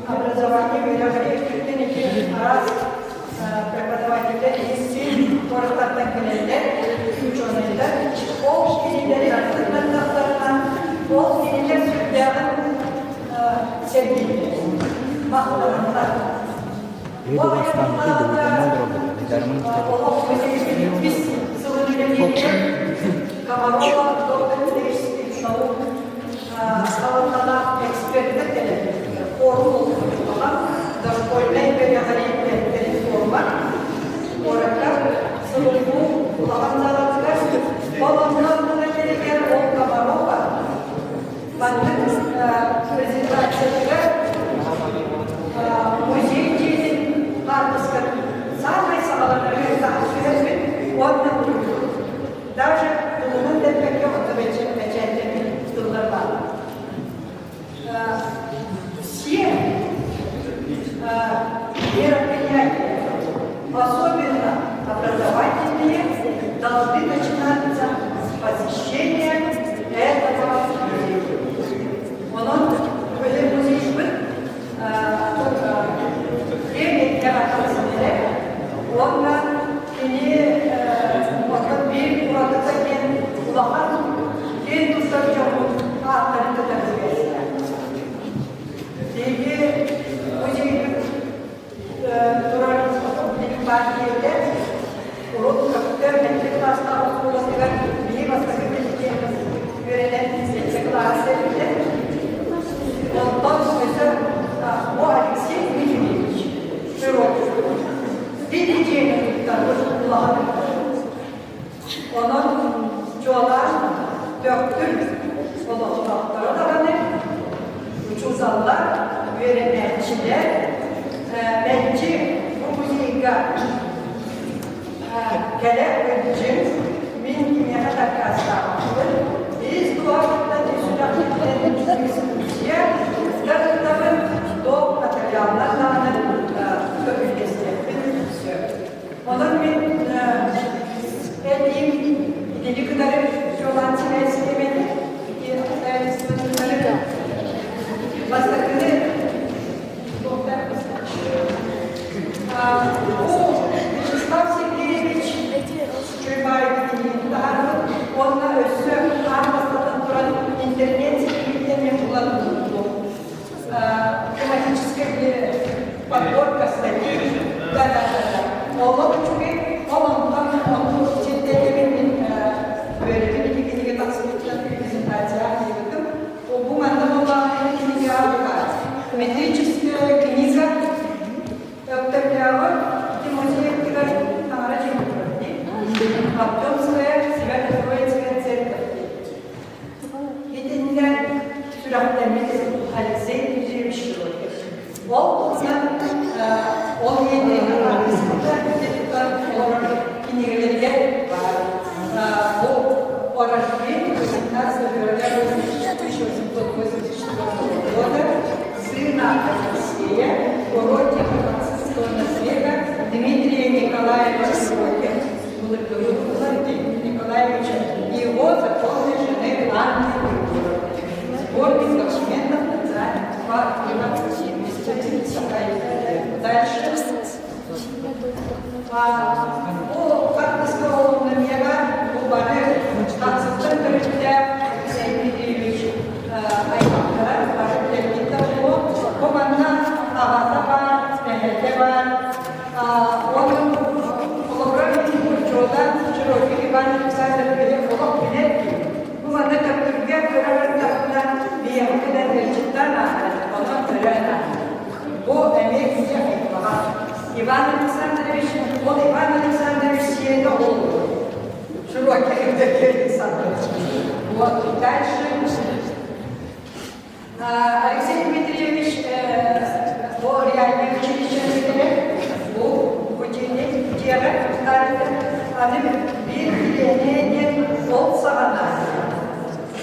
Speaker 13: образование үөрэҕэр өттүттэн ити араас преподавателлэр иһин куораттартан кэлэллэр, учуонайдар. Ол кинилэри кытыннардахтарына, ол кинилэр сүрдээҕин сэргииллэр, махтаналлар. Ол олох музейбит сылын үлэлииригэр Комарова доктор педагогических наук салалталаах экспертэр кэлэн форум олохтоохторо дошкольнай үөрэҕирии үлэһиттэрин форума куоракка сыллуу улахан саалатыгар ол онно кэлэригэр ол Комарова маннык презентациятыгар музей дьиэтин хаартыскатын саамай саҕаланарыгар таһас түһэрбит уонна даже тулуһун дэппэккэ онно бэчээттэммит тыллар бааллар. Все мероприятия, особенно образовательные, должны начинаться с посещения этого музея. Онон били музейбыт киэҥ эйгэҕэ уонна кини оттон биир уратыта диэн улахан киэн туттар дьоммут ааттарын кытары сибээстээх. Биһиги музейбыт турар баар дьиэтэ урут Көктөм сэттэ кылаастаах оскуолатыгар биһи бастакы кэллиэгэбит үөрэнэн сэттэ кылаас тэриллэ. Онтон өссө бу Алексей Дмитриевич Широков ити дьиэни туттарбыт улахан Онон чуолаан Төхтүр олохтоохторо даҕаны, учууталлар, үөрэнээччилэр мэлдьи бу музейга кэлэ сылдьыҥ, мин киниэхэ дакаастаабыппын. Ис дууһабыттан сүрэхпиттэн экскурсия ыытабын, туох материаллар даҕаны көмүскэстэхпин сөп. Онон мин этиим итини кытары чуолаан сибээстиэмэни, ити обстоятельствоны кытары бастакыны Бу Вячеслав Сергеевич Чуйбаев кинини таһаарбыт уонна өссө аан бастатан туран интернет ситимиттэн мен булан булбутум. Тематическая подборка статей. Да-да-да. Олох үчүгэй. Ол онтон онту сирдэтибин мин үөрэбин ити кинигэ тахсыбыттан презентация ыйбытым. Бу манна буоллаҕына кинигэҕэ баар. Метрическая книга Өктөмнөөҕү ити музейыгар таҥара дьиэтигэр дии. Артемская Свято-Троицкая церковь дии. Итиннэ сүрэхтэммит Алексей Дмитриевич Широких. Ол туһунан ол иэннэрин аныспыта олорор кинигэлэригэр баар. Бу о рождении 18 февраля 1884 года сына Алексея, уродника наслега Дмитрия Николаевича Широких, Николаевича и его законной жены Анны Григорьевны. Сборник документов Национального Дальше. Бу хаттыска оломнамияга бу бары тахсыттан төрүттээх Алексей Дмитриевич аймактара бары билэргит буолуо. Бу манна аҕата баар, эһэтэ баар. Уонна холобура учуота Широкий Иван Александрович олох билэр киһи. Бу манна Төптүргэ көрө бардахпына биһиэхэ кэлэн ыалдьыттаан ааһар, онон төрөөн ааһар. Бу эмиэ киһи аймаҕа. Иван Александрович, ол Иван Александрович сиэнэ олорбут. Широкий Евдокия Александрович. Вот, дальше. Алексей Дмитриевич бу реальный училище бу училище дьиэҕэ аны биир билиэнэ диэн ол саҕана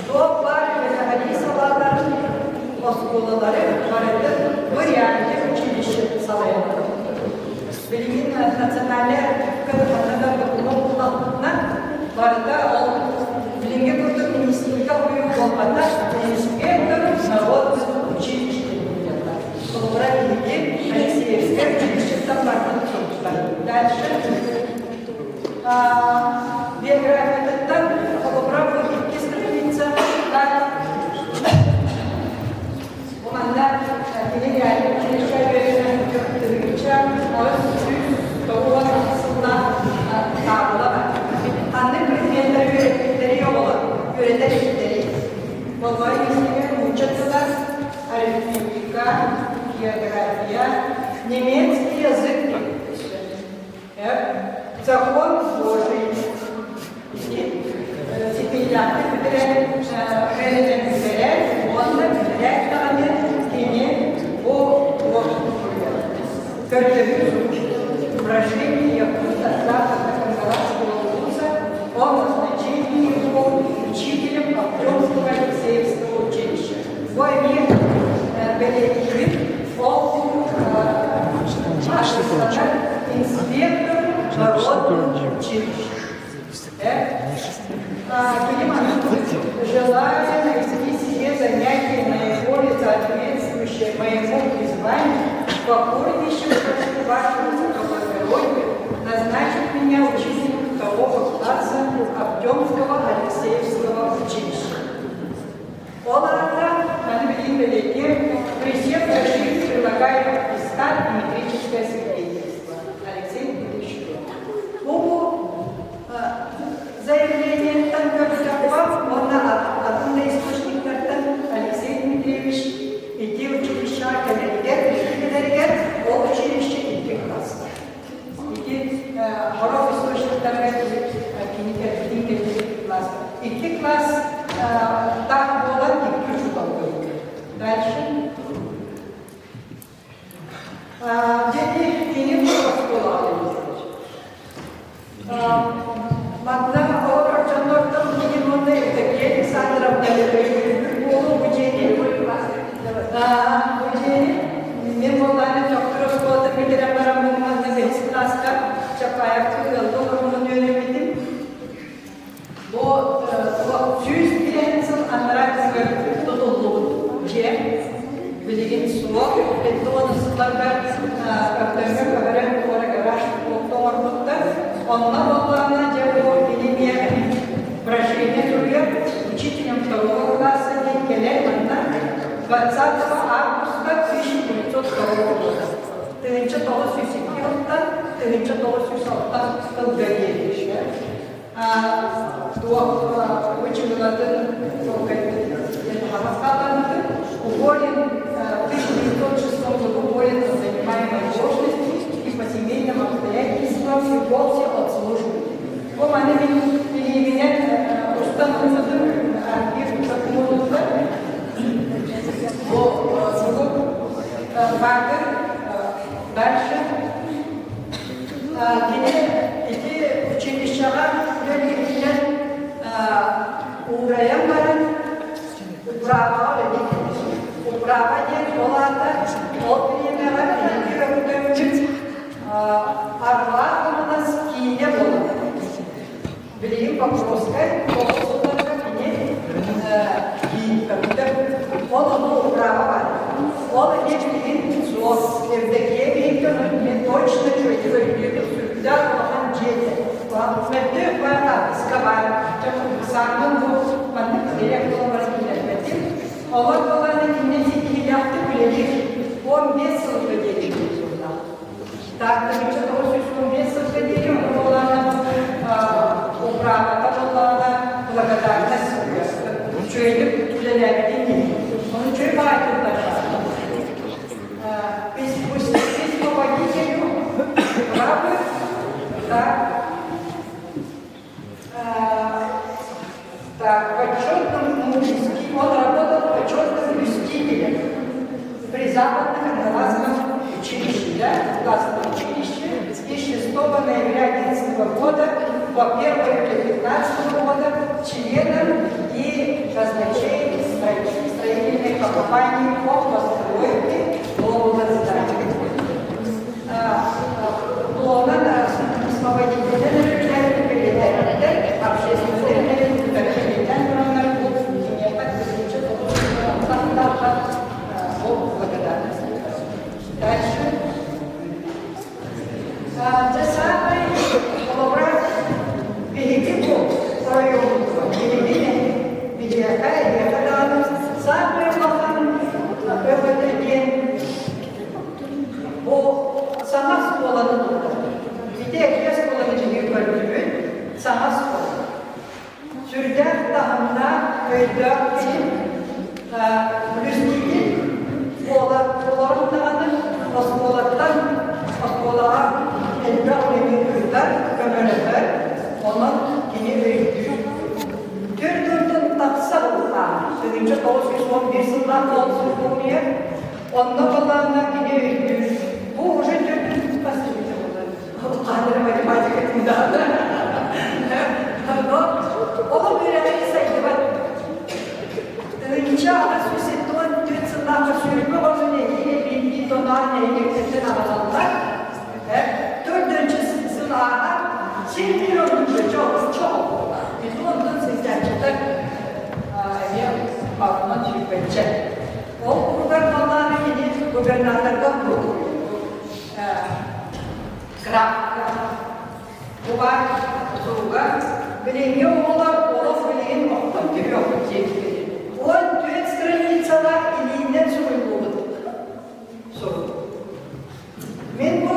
Speaker 13: туох баар үөрэҕирии салааларын оскуолалары барытын бу реальный училище салайаллар. Билигин национальнай архивка ханна да документ буллахпытына барыта ол билиҥҥи курдук министргэ уйуу буолбатах, инспектор народных училищ диэн Холобура, биһиги Алексеевскай училищеттан барбыт суруктар. Дальше биографиятыттан холобура бу икки страница Бу манна кини реальнай училище үөрэнэн 1890 сыллаах таабыла бар. Ханнык предметтэри үөрэппиттэри оҕолор үөрэтэр иһиттэри. Болҕой истиҥэ нуучча тыла, арифметика, география, немецкий язык, закон Божий. Ситиһиилээхтик бүтэрэн, үөрэнэн бүтэрэн уонна бүтэрээт даҕаны кини бу көрдөбүл Прошение Якута Западно-Кангаласского вуза о назначении его учителем Артемского Алексеевского училища. Бу эмиэ бэлиэтиибит ол инспектор народного училища. Желая найти себе занятие наиболее соответствующее моему призванию, покорнейше прошу вашего высокоблагородия назначить меня учителем второго класса Артемского Алексеевского училища. Ол аата, маны билин бэлиэтиэм, при всех больших прилагаю аттестат и метрическое свидетельство. Алексей Дмитриевич Бу заявлениеттан көрдөххө уонна атын да источниктартан Алексей Дмитриевич ити училищеҕа кэлэригэр, кэлэригэр ол училище икки класстаах. Ити сорох источниктарга кини кэлбитин кэлбит класс. Икки класс таах буолан икки учуутал көрүллэр. Дальше. Дети кини оскуолаҕа Манна олорор дьоннортон билигин уонна Евдокия Александровна өйүүр буолу бу дьиэни бу дьиэни мин буоллааны Төхтүр оскуолатын бүтэрэн бараммын манна бэһис кылааска Чапаевка ыаллыы олоруммун үөрэммитим. Бу 101 сыл анараа өттүгэр тутуллубут дьиэ билигин суох. 70 сылларга Өктөмҥө көһөрөн туора гараж оҥорбуттар. Онно буоллаҕына дьэ бу кини прошение суруйар учителем второго класса диэн кэлэр манна 20 августа 1902 года. 1902 сылтан 1906 сылга. вовсе от службы. Бу маны мин илиибинэн устан ылбытым архив докумуонуттан. Бу сурук баатыр дальше кини ити училищеҕа үлэлииринэн уурайан баран управаҕа үлэлии кэлбит. Управа диэн ол аата ол бириэмэҕэ биһиги өртөөммүт Арҕаа Хаҥалас киинэ буолар. Билигин Покровскай тоҕус сылларга кини киин Ол ону управа баар. Ол эмиэ билигин суох. Евдокия биһикки ону мен точно чуйдук өйдүүбүт сүрдээх улахан дьиэ этэ. Мөлтөх баар хаартыска баар. Сааммын бу маннык тиэрэх буолан баран киллэрбэтим. Олор буолан кинини ситиһиилээхтик үлэлиир 15 сылга диэри суруйдах. Тааттабычча 915 сылга диэри ону буолаана управата буоллаҕына благодарность суруйар. Үчүгэйдик үлэлээбитин иһин. Ону үчүгэй баҕайы туттарбат. Письмоводителю управы так Так, почетным мужеский, он работал почетным блюстителем при Западно-Кангаласском училище, да, классном училище, и 6 ноября 2011 года по 1 апреля 2015 года членом и казначеем строительной компании по постройке нового здания. Туонан освободителен үлэлэрин общественный үлэлэрин тураннар бу киниэхэ 1990 бу благодарность. Дальше. Дьэ саамай холобура биһиги бу оройуоммутугар биһиги биһиэхэ эһиэхэ даҕаны саамай улахан өҥөтө диэн Бу саҥа оскуоланы туттар. Ити эргэ оскуоланы биһиги көрдүбүт, саҥа оскуола. Сүрдээх таһымнаах, өйдөөх киһи, блюститель буола олорон даҕаны оскуолаттан оскуолаҕа элбэх үлэни ыытар, көмөлөһөр, онон кини өйдүүр. 4 уонтан тахса улахан, 1911 сыллаах буолан Онно балаана кини өйдүүр. Бу уже төрдүн последний буолар. Хаадыр математика тыындаҕына. Но олох үөрэҕи сайдыбат. Тыынча 874 сыллаахха сүүрбэ оҕону нэһилиэк биирдии тоноон нэһилиэктэртэн аҕалаллар. Төрдүнчү сыл ааһар син биир оннук чох чох Ити онтон сылдьааччылар эмиэ алтынан сүүрбэччэ. Ол курдугар буоллаҕына кини губернаторга курдук графка баар суруга билиҥҥи оҕолор олох билигин охтон түһүөхпүт диэбит. 14 страницалаах илиинэн суруйуллубут сурук. Мин бу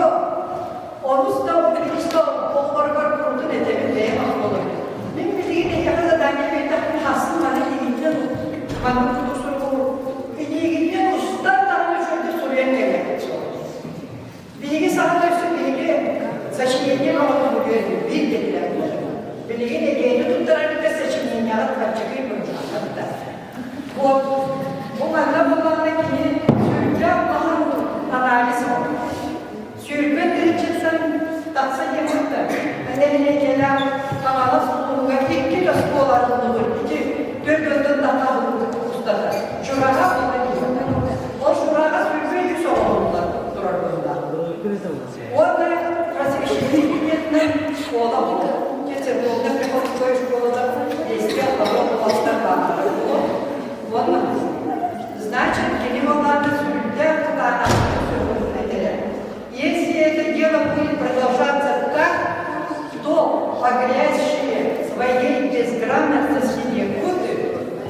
Speaker 13: онус да онус да оҕолоругар курутун этэбин бэйэм оскуолабын. Мин билигин эйиэхэ задание биэрдэхпинэ хасын маны илиитинэн маннык туту суругу илиигинэн устан даҕаны үчүгэйдик суруйан кэлиэхпит суох. Биһиги саҕана өссө биһиги сочинение бөҕөнү суруйар биир диэтилэр. Билигин эйиэни туттарарга сочинениеҕын аччыгый быһыылаах. Вот, бу манна буоллаҕына кини сүрдээх улахан анализ оҥорбут. 20 тыһыынчаттан тахса диэн кытта нэһилиэнньэлээх Хаҥалас улууһугар икки оскуола арыллыбыт ити төрт ыйтан тахса устата. Чураҕа уонна Киһиэхэ. Ол Чураҕа 23 оҕолоруллар турар быһыылаах. Уонна просвещение школа буолар. Церковная приходская школа действия оҕолор бааллара буолуо. Уонна значит, кини буоллаҕына сүрдээх кытаанахтык суругун этэрэ. Если это дело будет продолжаться так, то погрязшие в своей безграмотности якуты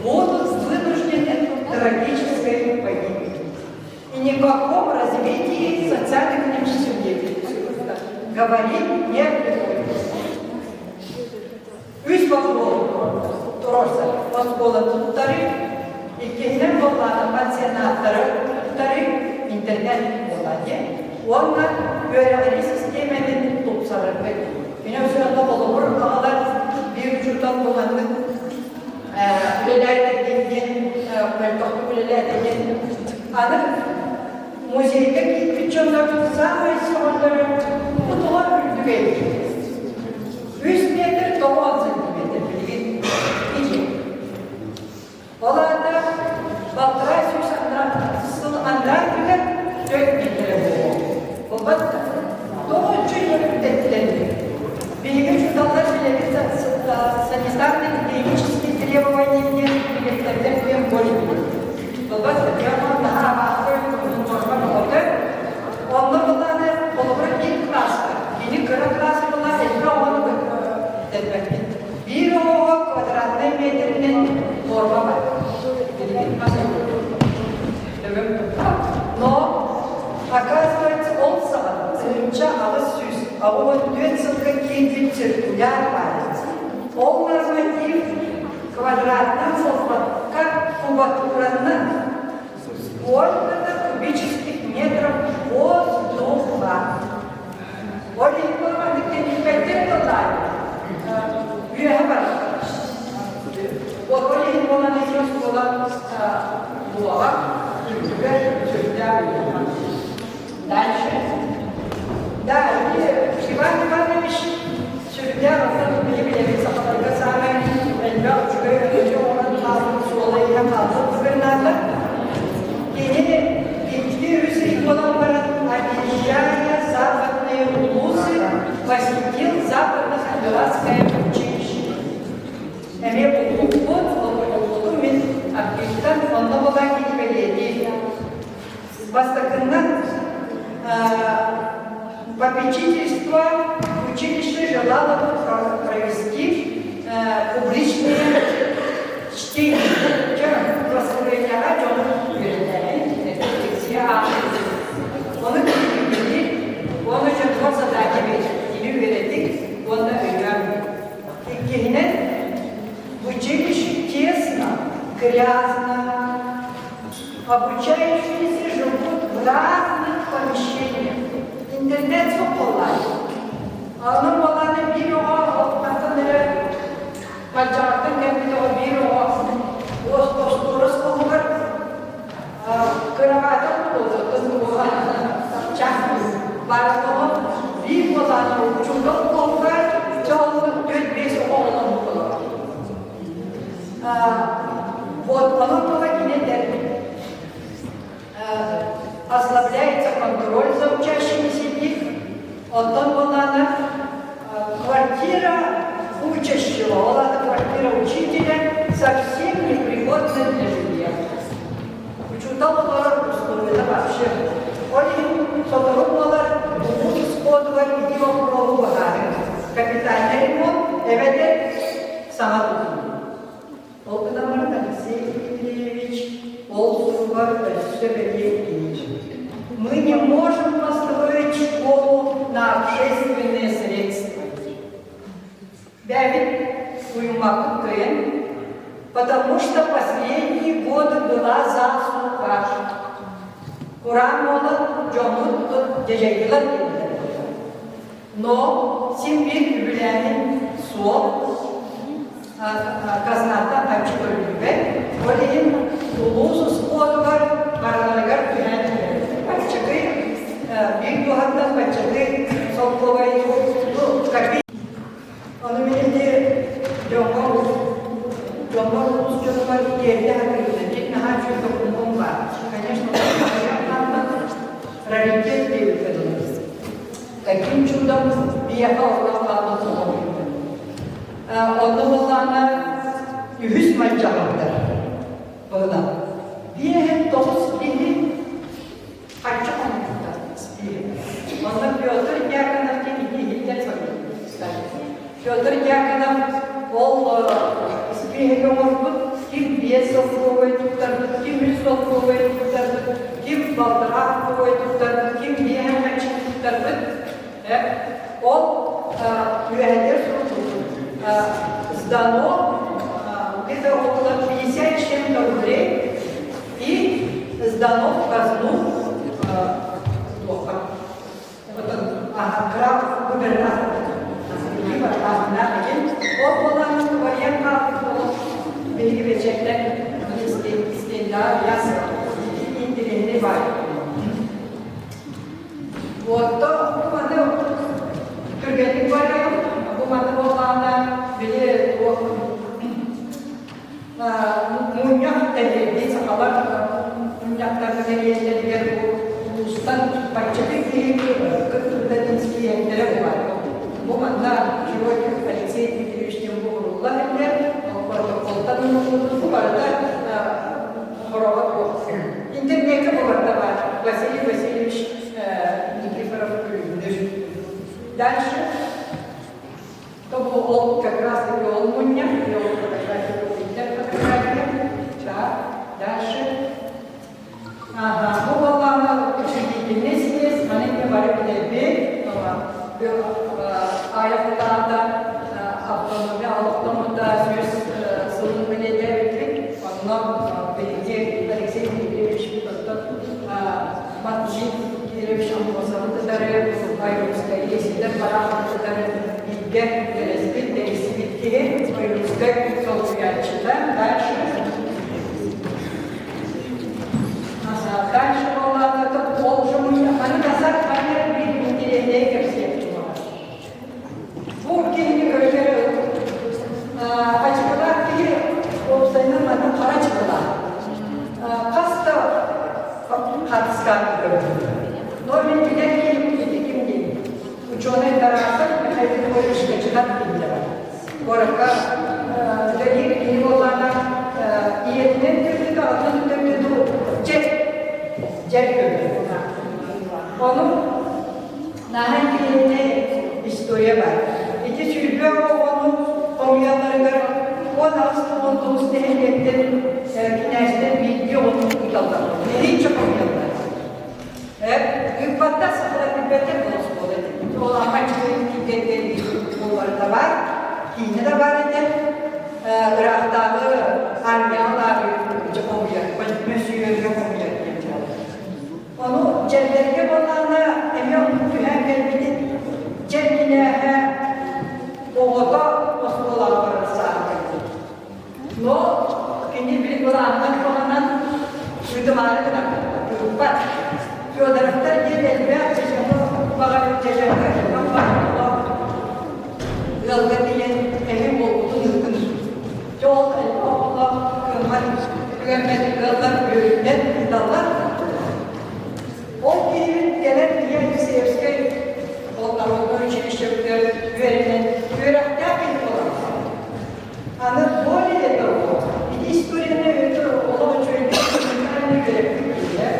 Speaker 13: будут вынуждены к трагической погибели. И ни о каком развитии социально-экономических деятельности говорить не приходится. Үс боппуруос туруорсар. Оскуола туттарыы, иккиһинэн буоллаҕына пансионаттары туттарыы, интернет буолла диэн. Уонна үөрэҕирии систиэмэтин тупсарарга диэн. үлэлээтэ диэн. Аны музейга киирбит дьоннор саамай сөҕөллөрө бу тоҕо үрдүгэй Үс метр тоҕо сантиметр билигин ити. Ол аата балтараа сүүс сыл анараа өттүгэр төрт миэтэрэ буолуо. Буолбат да? Тоҕо үчүгэй өрүттэтилэр Биһиги учууталлар билэбит санитарно-гигиенические требования диэн билиэттэрдэр диэн буолбут. Буолбат да? Дьон наһаа абааһы норма бөҕөтө. Онно былааны холобура биир кылааска, кини кыра кылаас буолла элбэх оҕону дэлбэппит. Биир оҕоҕо квадратнай метринэн норма бар. Но, оказывается, ол саҕана 1884 сылга киирбит циркуляр баар. Ол норматив квадратынан буолбакка, кубатуранан сколько-то кубических метров воздуха. Ол иһин буоллаҕына тэнийбэттэр буоллаҕа үөһэ барар. Ол иһин буолан ити оскуола буола үрдүгэр сүрдээх улахан. Дальше. Да, Иван Иванович сүрдээх атын били билэбит сахаларга саамай элбэх үчүгэй өҥөтү оҥорон хаалбыт суола-ииһэ хаалбыт губернатор. Кини икки үс ый буолан баран объезжая западные улусы посетил Западно-Хандаласское училище. Эмиэ булбуппут, булбутум мин архивтан онно буолан кини бэлиэтиир. Бастакыннан попечительство училище желало провести публичные чтения. Баскыһыанньаҕа дьону үөрэтээһин, лекция ааҕыы. Ону кини уонна дьонугар задача кини үөрэтик уонна өйдөөн. Иккиһинэн, в училище тесно, грязно, Обучающиеся живут в разных помещениях. Интернет суох буоллаҕа. Онон буоллаҕына биир оҕо алтан эрэ Малдьаҕартан кэлбит оҕо биир оҕо остуорас хоһугар кырабаата буолуоттан туоха чаас баар оҕо биир буолааны учуутал хоһугар чэ ол түөрт биэс оҕо олорбут олорор. Вот, оно было ослабляется контроль за учащимися Оттон буоллаҕына квартира учащего, ол аата квартира учителя совсем непригодна для жилья. Учуутал олорор условията вообще. Ол иһин сотору буолар улуус исходугар ити боппуруоһу быһаарыы. Капитальный ремонт эбэтэр саҥа тутуу. Ол гынан баран Алексей Дмитриевич ол суругар өссө бэлиэтиир. Мы не можем построить школу на общественные средства. Бэбит уйуммаппыт кыайан, потому что последние годы была засуха. Кураан буолан дьоммут дьэдьэйдилэр дииллэр. Но син биир үбүлээһин суох, казната харчы көрүллүбэт. Ол иһин улуус успуордугар барыларыгар түһэн баччакый биир туһаттан баччакый солкуобай ну Ону мин ити дьоҥҥо дьоҥҥо улуус дьонугар тиэрдэ сатыыбын. Дьиҥ наһаа үчүгэй докумуон баар. Конечно, раритет диэбиккэ дылы. Каким чудом биһиэхэ олорон хаалбыт оҕобут. Онно буоллаҕына үһүс мадьаҕардар быһылаах. Биэһин тоҕус киһи харчы хомуйбуттар испииһэк. Онно Петр Дьяконов диэн ити иһиттэн Петр Дьяконов ол испииһэги оҥорбут, ким биэс солкуобай туттарбыт, ким үс солкуобай туттарбыт, ким балтараа солкуобай туттарбыт, ким биэһэн хаччы туттарбыт. Ол үөһэтигэр суруллубут. Сдано где-то около 50 чем-то рублей и сдано в казну граф губернатор ол буолан вариант хаалбыт буолан биһиги бэчээттэн истиэндэҕэ ыйаан. Ити баар. Уотто бу маны түргэнник барыам, бу маны буоллаҕына били туох мунньах тэрийэрдии сахалар мунньахтарын тэрийэллэригэр бу улуустан баччаты киһи кыттыбыта тинскийэннэрэ буолар. Бу манна Широких Алексей Дмитриевич диэн буһурулла иһиллэр, протоколтан ылыллыбыт бу барыта хороҕо туох. Интернеккэ бу барыта баар. Василий Васильевич Никифоров Күлүмнүүр. Дальше То бу ол как раз таки ол мунньах, и ол фотография, фотография. Так, дальше. Ага, бу буоллаҕына учредительный съезд, маны эмиэ бары билэрбит. Айахтаата автономия олохтоммута 100 сылын бэлиэтээбиппит. Онно биһиги Алексей Дмитриевич оттон Матвей Кирович Аммосовы кытары Ойуунускайы Сидор Бараховы кытары бииргэ үлэлэспит, тэрийсибит киһи Ойуунускай солбуйааччыта. Дальше. Дальше буоллаҕына ол маны тасар ханна биир интириэһинэй кэпсиэх Бу киһини көрүгэр ачыкылаах киһи уопсайынан манна хара ачыкылаах. Хас да хаартыскаҕа көрдүм. Но мин билэр киһим ити ким диэн. Ученый Тарасов Михаил Григорьевич Кочетов дииллэрэ. Куоракка үлэлиир киһи буоллаҕына ийэтинэн төрдүтэ, атын төрдүтэ дьэ дьэр көрдө. Ону Наһаа интэриэһинэй история баар. Ити 20 оҕону хомуйалларыгар 18-19 нэһилиэктэн кинээстэр биирдии оҕону ыыталлар. Нэһииччэ хомуйаллар. Ыыппаттар сахалар билбэттэр бұл оскуола этэ. Ол аммаччыларын кииргэннэр буоллары да баар, киинэ да баар этэ. Ыраахтааҕы армияҕа хомуйар, мөссүйүөргэ хомуйар диэн буолар. Ону дьэллэргэ буоллаҕына эмиэ оннук түһээн кэлбитин дьэ кинээһэ оҕото оскуолаҕа барар сааһа кэлбит. Но кини били былаанынан туһанан ыытымаары гынар, ыыппат. Федоровтар диэн элбэх дьэдьэни баҕар дьэдьэҥҥэ элбэх баҕар ыалга тиийэн эһи уолбутун ыытын. Дьэ ол элбэх оҕолоох кыаммат үгэммэт ыаллар үөрүнэн ыыталлар. Ол киһибит кэлэн ийэ Алексеевскай ол народнай училищебытыгар үөрэнэн үөрэхтээх киһи буолан Аны более того, ити историяны өтөр олох үчүгэйдик үөрэппит киһилэр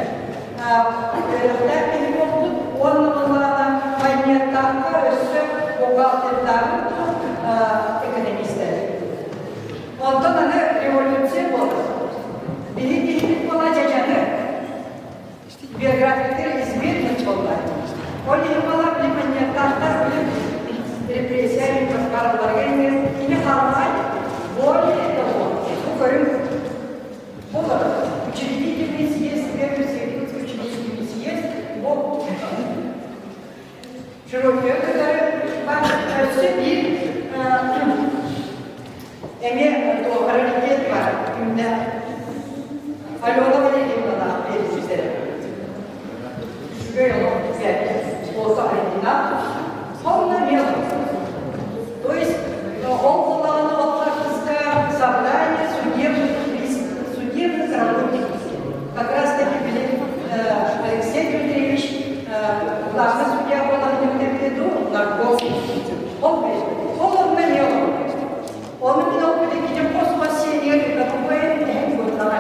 Speaker 13: үөрэхтээх киһи буолбут уонна буоллаҕына манньыаттаахха өссө бухгалтердаабыт экономистэр. Онтон аны революция буолар. Биһи киһибит буола дьадьаны биографиятыгар известный буолла. Ол иһин буола били манньыаттаахтар били репрессия баралларыгар кини хааллаҕай более того, бу көрүҥ Булар. Учредительный съезд, первый Всеякутский учредительный съезд, бу Широкие кытары өссө биир эмиэ раритет бар күннэ Алена Валерьевналаах биэрбиттэрэ. Үчүгэй олох бэрт. Олта оригинал. Сонно мелочь. То есть ол буоллаҕына ол харкыска собрание судебных судебных работников. Как раз таки били Алексей Дмитриевич главный судья буолан виду нарком. Ол ол онно не Оны мин ол били кини хос-хос сиэнигэр ыытаппайын эһэм буоллаҕа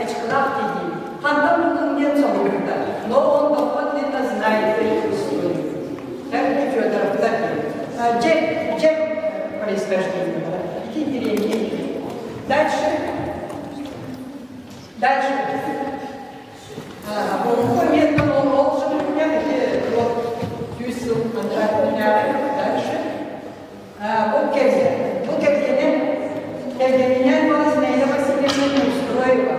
Speaker 13: ачыкылаах дии. Хантан буллуҥ диэн соһуйбута. Но он доподлинно знает эту историю. Так Федоровтар диэн. Джек, Джек происхождение. Ити деревни. Дальше. Дальше. Олоҥхо диэн ол сылдьан ити вот 100 сыл дальше. Бу кэргэн, бу кэргэнин, кэргэнинэн была Зинаида Васильевна Неустроева.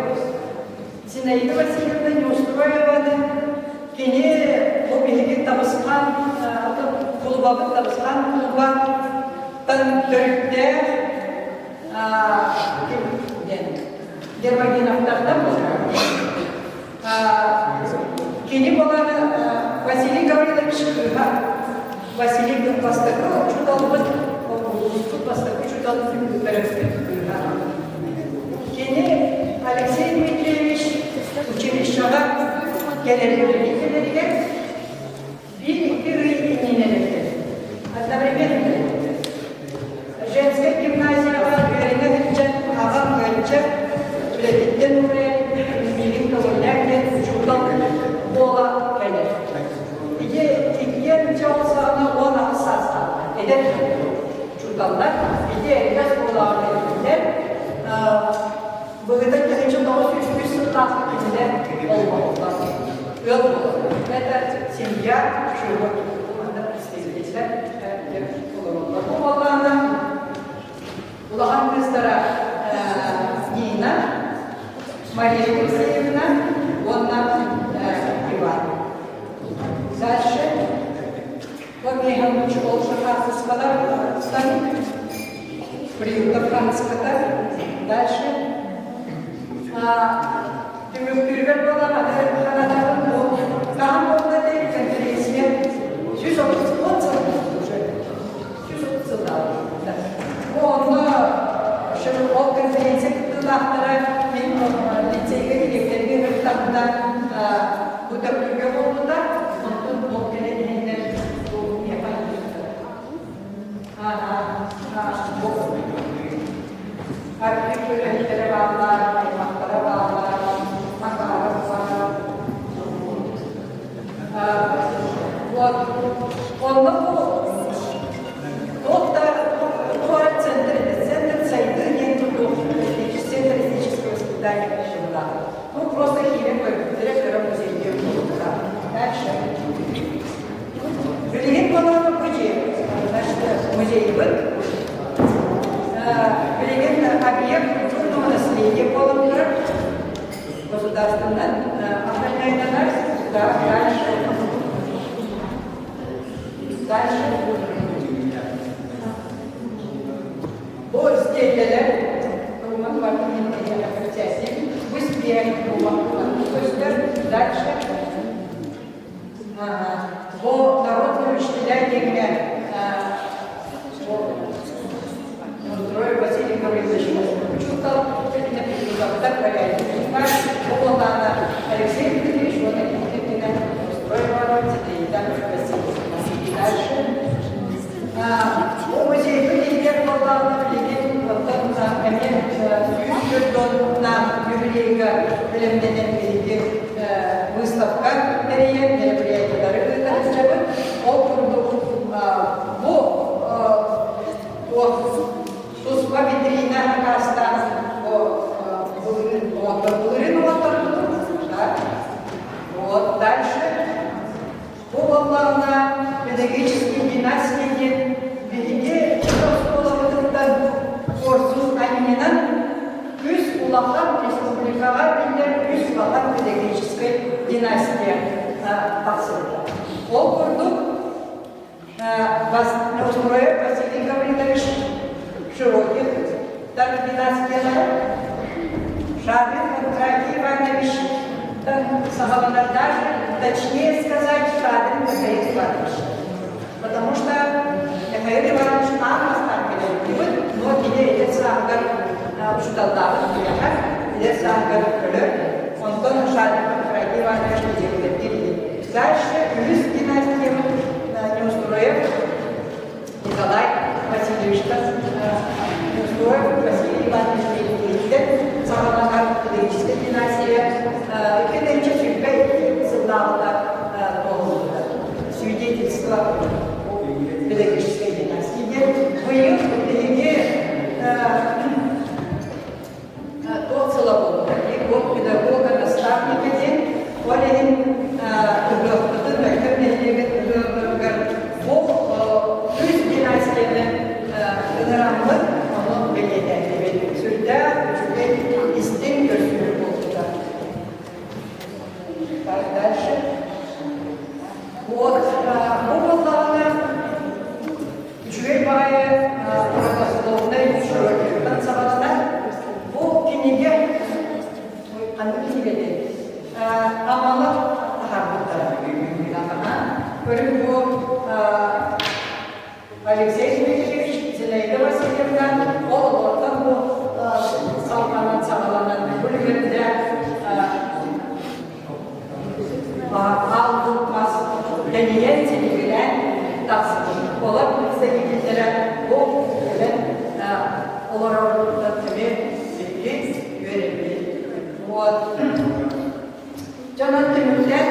Speaker 13: Зинаида Васильевна Неустроеваны кини бу биһиги Табысхан кулубабыт Табысхан кулубаттан төрүттээх ким диэн Гермогеновтартан буолар. Кини буолан Василий Гаврилович кыыһа Василий бастакы учууталбыт, улууспут бастакы учуутал төрөппүт кыыһа. Кини Алексей Дмитриевич училищеҕа кэлэригэр кэлэригэр биир-икки ый иннинэ эбит. Одновременно Женскай гимназияҕа үөрэнэ сылдьан аҕам ыалдьар, үлэтиттэн уурайан миигин көҥүллээх диэн учуутал буола кэлэр. Ити иккиэн дьэ ол саҕана 18 саастаах эдэр учууталлар ити эргэ оскуолаҕа үөрэнэллэр. Быһыта 1903 сыллаах кинилэр олбохтор. Ыал буолаллар. Это семья живот. Манна представителлэр олороллор. Бу буоллаҕына улахан кыыстара Нина, Мария Алексеевна уонна Иван. Дальше Помехович ол хаартыскалар приютов хаартыската. Дальше түмүктүүрүгэр буолан аны ханатабын бу хаһан буолла диэн конференция 130 сыл уже 130 сыллаах. Бу онно ол конференция кыттыылаахтара мин лицейгэ дириэктэргэ ыҥыртахпына бу төгүлгэ буолбута онтон ол кэлэн иһэннэр бу миэхэ бу архив үлэһиттэрэ бааллар, аймахтара бааллар, Макаров баар. Вот. Онно бу туох да туора центр центр сайдыы диэн туту центр этнического воспитания решила. Ну, просто киирэн көрбүттэрэ, кыра музейдиир буолбута. Дальше. Билигин буолан бу дьиэ, значит, музейбыт. Билигин объект культурного наследия буолан турар. Государственнан охраняйданар. Да, дальше. Дальше. Бу стеллэлэр Руман Вартанин Бу спиэр көстөр. Дальше. Бу народный учителя диэҥҥэ Устроев Василий Гаврилович учуутал учууталлар Бу Алексей Дмитриевич уонна киһитинэн Устроева Зинаида Васильевна. Дальше. Бу музейга иитэр буоллаҕына билигин оттон эмиэ 104 юбилейга бэлэмнэнэн биһиги выставка тэрийэн мероприятиелары ыыта сылдьабыт. Ол курдук бу туох туспа витрина акаастаан бу былырыын оҥотторбут так вот дальше бу буоллаҕына педагогический династия диэн биһиги оскуолабытыттан куорсун анньынан үс улахан республикаҕа биллэр үс улахан педагогическай династия тахсыбыта. Ол курдук Неустроев Василий Гаврилович Широких династиялара, Шадрин Кондратий Иванович саҕаланар даже, точнее сказать, Шадрин Михаил Иванович. Потому что Михаил Иванович аан бастаан кэлэрдибит, но кини эдэр сааһыгар учууталлаабыт киһиэхэ, эдэр сааһыгар өлөр. Онтон Шадрин Кондратий Иванович дириэктэрдиир Дальше үһүс династиябыт Неустроев Николай Васильевичтан Неустроев Василий Иванович дириэктэр саҕаланар педагогическай династия 2022 сыллааҕыта туоһуллубута. Свидетельство педагогической династии диэн быйыл биһиги туох сыла буолбута год педагога наставника диэн ол иһин ыһыахпытын Мөлтөх нэһилиэгин ыһыаҕыгар бу үс династияны ыҥыраммыт ону бэлиэтээтибит сүрдээх үчүгэй истиҥ көрсүһүү буолбута. Так, дальше. Вот, бу буоллаҕына үчүгэй баҕайы родословнай широкиттан саҕаланар. Бу кинигэ, ханнык кинигэ диэн, Аммалар таһаарбыттара. Көрүҥ бу Алексей Дмитриевич, Зинаида Васильевна ол олортон бу салҕанан саҕаланан бу үлүгэрдэ аал мас тэнийэн силигилээн тахсыбыт. Олор представителлэрэ бу кэлэн олорорбуттан эмиэ биһиги үөрэбит. Вот. Дьонон түмүктэн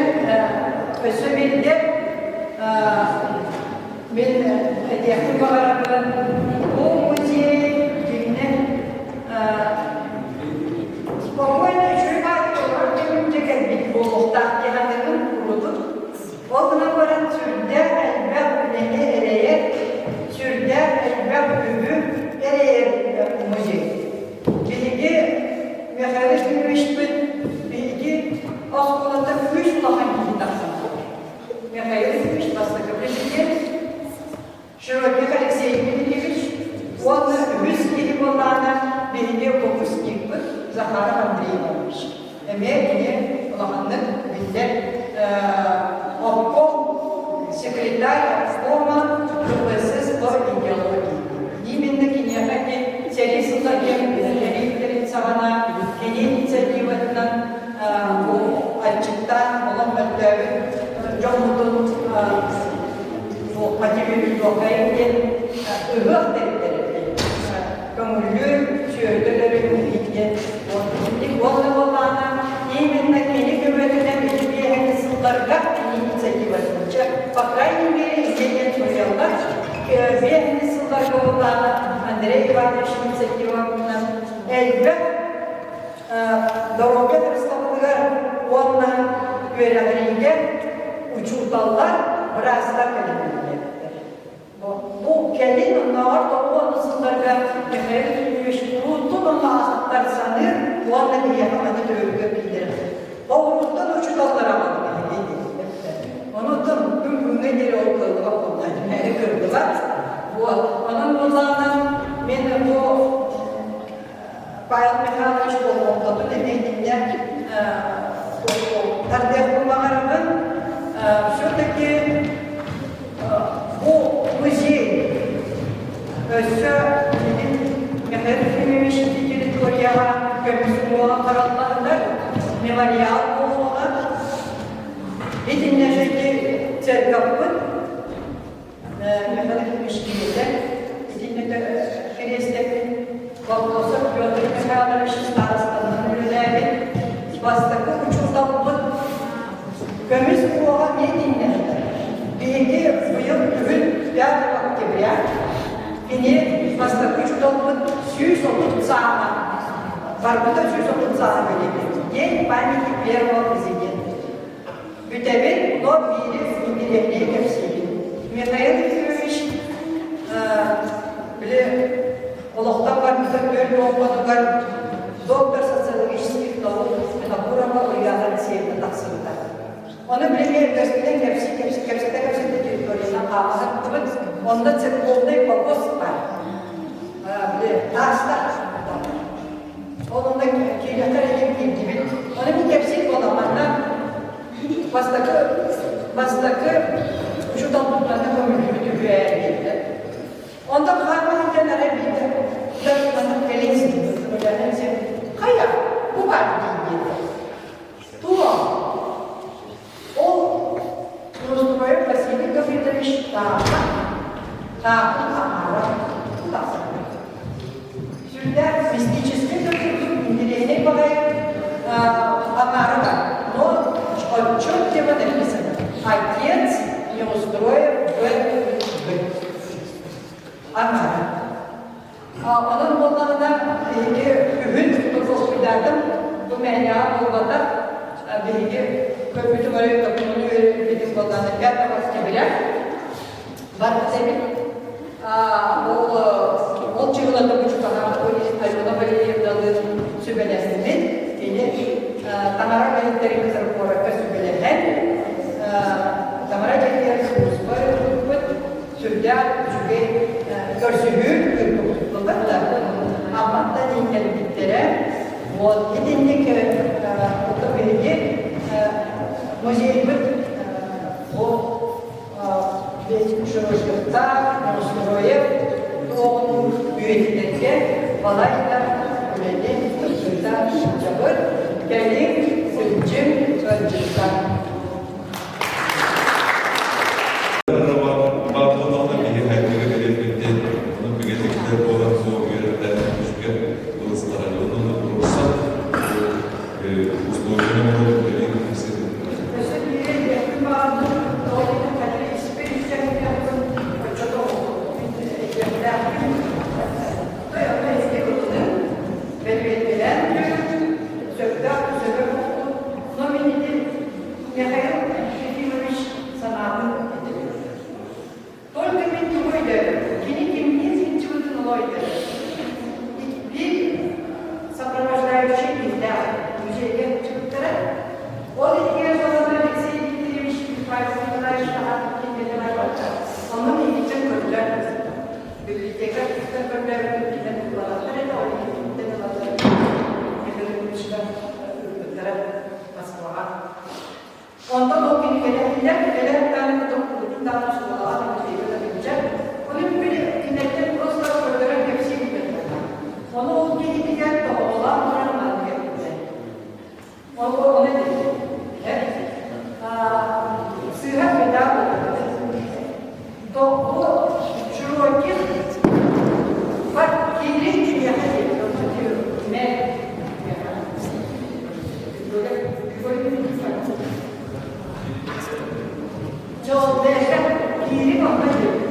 Speaker 13: өссө биирдэ мин этиэхпин баҕарабын, бу музей дьиҥинэн спокойно үчүгэй олорор кэмим кэлбит буолуохтаах дии саныыбын курутун. Ол гынан баран сүрдээх элбэх үлэни эрэйэр, сүрдээх элбэх үбү эрэйэр музей. Биһиги Михаил Ефимовичпыт биһиги оскуолаттан үс улахан киһи тахсан. Михаил Ефимович бастакы президент, Широких Алексей Дмитриевич уонна үһүс киһи буоллаҕына биһиги выпускникпыт Захаров Андрей Иванович. Эмиэ кини улаханнык биллэр обком секретарь обкома КПСС по идеологии. Именно киниэхэ ити сэрии сылларыгар сэрии саҕана кини инициативатынан бу аччыктаан олох мөлтөөбүт дьоммутун мотивируйдуоххайын диэн ыһыах тэриллэрэ көҥүллүүр сүөһүлэрин иитиэн уонна буоллаҕына именно кини көмөтүнэн ити биэһэҥҥи сылларга кини инициативатынча по крайней мере диэн суруйаллар биэһэҥҥи сылларга буоллаҕына Андрей Иванович инициативатынан элбэх доруобуйа харыстабылыгар уонна үөрэҕириигэ учууталлар, быраастар кэлэн Бу кэлин оннооҕор тоҕус сылларга Михаил Ефимович уруттун онно ахтар саныыр уонна биһиэхэ маны төрүккэ киллэрэр. Ол уруттан учууталлар аҕалбыт Онуттан күн бүгүҥҥэ диэри ол кыаллыбат буолла, мэри кырдыбат. Вот. Онон буоллаҕына мен бу Павел Михайлович болҕомтотун эмиэ итиннэ тардыахпын баҕарабын. Все-таки бу музей өссө Михаил Ефимович территорияҕа көмүс уҥуоҕа хараллаһыгар мемориал буолуоҕа. Итиннэ церковпыт Михаил Ефимович киһитэ итиннэ кириэстэппит Вопросов Петр Михайлович старостанан үлэлээбит бастакы учууталбыт көмүс уоҕа итиннэ биһиги быйыл күһүн 5 октября кини бастакы учууталбыт 130 сааһа барбыта 130 сааһа бэлиэтиир День памяти первого президента Бүтэбин, но биири интириэһинэй кэпсиибин. Михаил Ефимович били олохтон барбыта түөрт уоппатыгар доктор социологических наук Винокурова Ульяна Алексеевна тахсыбыта. Ону билигин көстүнэн кэпсии кэпсии кэпсэтэ кэпсэтэ территорияна хаамаһыттыбыт. Онно церковный погост бар. Били таастар. Ол онно киириэхтэр этим киирдибит. Ону мин кэпсиир буолам манна бастакы бастакы учууталбыт манна көмүллүбүт үһү ээ диэтэ. Онтон хааман иһэн арай биирдэ манна кэлин син хайа бу баар дии диэтэ. Туох? Ол Неустроев Василий Гаврилович тааһа, таахын аҥаара тахсар. Сүрдээх мистическэй да курдук интэриэһинэй баҕайы аҥаара бар. Но отчетливо написано «Отец Неустроев В. Аҥаара. Онон буоллаҕына биһиги күһүн толкуйдаатым, бу мээнэҕэ буолбатах, биһиги көрбүтүм эрэ докумуону үөрэппитим буоллаҕына 5 октября барбыт эбит. Ол ол чыгылата учууталаах Алена Валерьевналыын сүбэлэстибит. Кини таҥара үлэһиттэрин кытары куоракка сүбэлэһэн, таҥара дьиэтигэр сулууспа ыыппыппыт. Сүрдээх үчүгэй көрсүһүү ыыппыппыт да Амматтан иҥкэлбиттэрэ. Вот итинник биһиги музейбыт бу балайда үлэни ыыта сылдьабыт. Кэлиҥ, сылдьыҥ, ыалдьыттар.
Speaker 6: Баартылаҕына биһи хайдыга кэлиэхпит ону бигэтиктэр буолан суох үөрэхтээх күүскэ ылыстара онон туруорсан устуоруйаны оҥорон үлэлиир
Speaker 13: Өссө биири этиэхпин баҕардым, тоҕо диэтэххэ испэр истэҥниэхпин оччото этиэхтээхпин. Тойонно истэ ылыным, бэлиэтэлээн көрүм, сөптөөх сөбө буолтум. Но мин ити Михаил Ефимович санаатын этим. Только мин тугу өйдөөтүм, кини кимниин сылдьыбытын оло өйдөөтүм. Биир сопровождающий киһилээх музейга сылдьыбыттара. Ол иһигэр буолана Алексей Дмитриевич Павел Николаевич аҕатын кинилэри барбаттар. Онно миигиттэн көрдө. Библиотека көрдөөбүтүн кинилэр булбатахтар этэ, ол иһиттэн ылаллар. Михаил Ильичка ыыппыттара Москваҕа. Онтон ол кинигэлэринэн кэлэр даҕаны кутун даҕаны оскуолаҕа да музейга да сылдьар. Ону били кинилэртэн просто көрдөрөн кэпсии билбэттэр. Ону ол киһитигэр тоһоҕолоон туран маннык эппитэ. Ол ону этибит. Сыыһа беда буолбут. То бу Широких бар киирин киниэхэ диэбит. Дьоллээхэ киирин онно диэбит.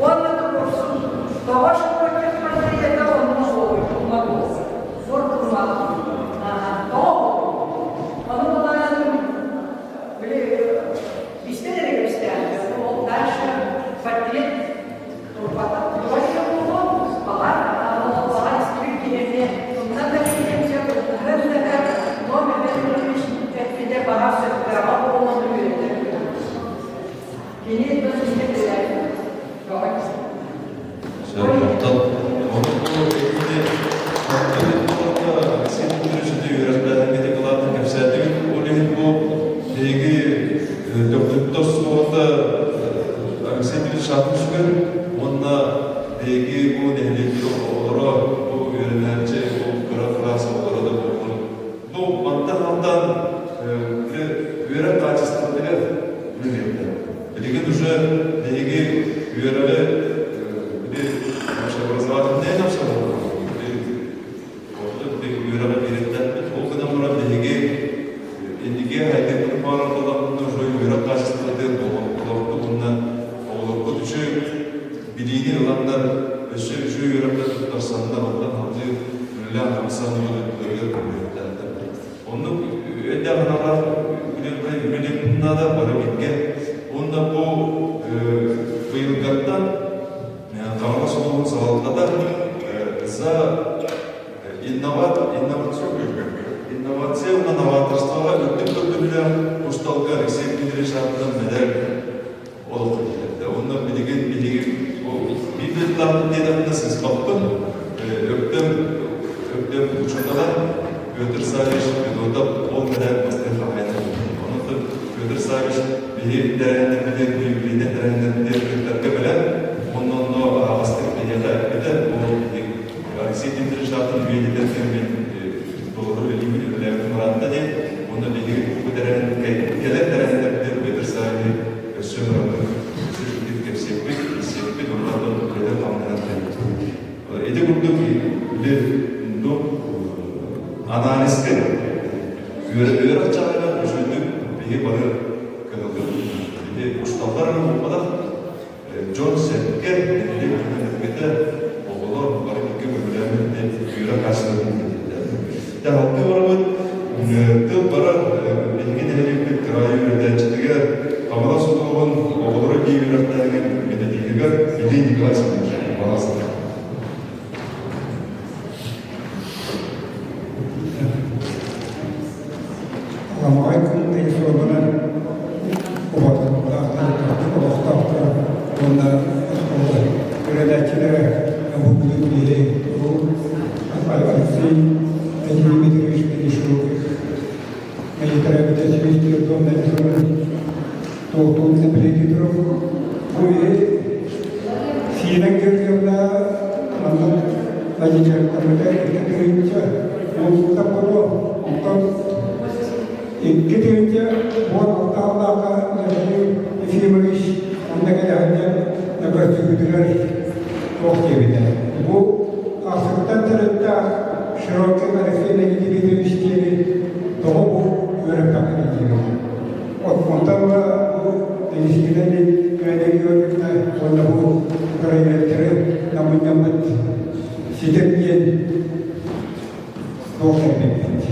Speaker 13: Уонна туруорсун тоҕо Широких партията онно суолуйдумма буолса. Сур Тоҕо Ону былаан били истэн эрэ кэбистээн ол дальше портрет турбата тура буолуо баҕар баҕар истибит киһини тумнан да киһиэн сөп ытыһын да но Михаил эппитэ баҕар сөптөөҕө буолуон үөрэтэр кини тус истэ
Speaker 6: Махтал. Ону эһиги Алексей Дмитриевич үөрэхтээһиҥҥэ кылаатын кэпсээтигит. Ол иһин бу биһиги Төхтүттэр суота Алексей Дмитриевич аатын сүгэр уонна биһиги бу нэһилиэкпит оҕолоро, бу үөрэнээччи, бу кыра кылаас оҕолоро да буоллун. Ну, мантан мантан үөрэх хаачыстыбатыгар үлэлиэхтэр. Билигин уже биһиги үөрэҕи били общеобразовательнай били үөрэҕи биэриэхтээхпит. Ол гынан баран биһиги инники хайдыыбыт баар буоллахпытына уже үөрэх хаачыстыбатыгар болҕомтолоохтук уонна оҕолорбут үчүгэй билиини ыланнар өссө үчүгэй үөрэххэ туттарсаннар онтон салгыы үлэлээн-хамсаан үлэлэригэр көрүөхтээхтэр. Оннук өйдөөх аналлаах үлэлиэхпин наада бары бииргэ. Уонна бу быйылгаттан Хаҥалас улууһун салалтата за инновация уонна новаторствоҕа үрдүк көрдөбүлээх кусталга Алексей Дмитриевич аатынан мэдэл олоххо киллэрдэ. Уонна билигин биһиги бу биир дойдулаахпыт диэтэхпинэ сыыспаппын. Өктөм Өктөм учуутала Петр Саввич Федотов ол мэдэл бастыҥ хаһаайына буолбут. Онон Петр Саввич биһи тэрээһиннэрбитигэр, юбилейнай тэрээһиннэрбитигэр кыттарга бэлэм. Уонна онно аһаҕастык биһиэхэ эппитэ. Бу Алексей Дмитриевич аатын үйэтитэргэ мин толору илиибин үлэлээбитим ыраатта диэн. Уонна биһиги бу тэрээһин кэлэр тэрээһиннэрбитигэр Петр Саввич өссө ырабыт, өссө үчүгэйдик кэпсиэхпит, билсиэхпит, онтон үлэлэр-хамнаһар кэлбит. Ити курдук били ну, анализка үөрэх чааһыгар үчүгэйдик биһи бары кыһаллыбыт. Ити учууталлар эрэ буолбатах, дьон-сэргэ, нэһилиэк дьоно-сэргэтэ, оҕолор бары бииргэ көмөлөөн үөрэх хаачыстыбатын үрдэтиэхтээхтэр. Дьаһалта барабыт, тыл барар биһиги нэһилиэкпит кыраайы үөрэтээччитигэр Хаҥалас улууһун оҕолоро биир үөрэхтээһин методиһыгар Илья Николаевич Баласов.
Speaker 14: Аламаҕай күн телефонунан убатыктаахтар, олохтоохтор уонна оскуола үөрэнээччилэрэ бу киһи Алексей Дмитриевич Мелишевых Мелитарабита Свистиотон Туохтуун Лепелетитров бу сиинэн көргөмнө маннык Владимир 2000 буолбута буолуо. Онтон 2016 сыллаахха Михаил Ефимович онно кэлэһиннэр көрсүбүтүгэр туох диэбитэ. Бу Хахсыктан төрүттээх Широких Алексей Никитич диэни тоҕо бу үөрэппэккэ диэбитэ. Онтон ыла бу Денисина Георгиевна уонна бу проекторы намынньаммыт ситим диэн туох эппиппит.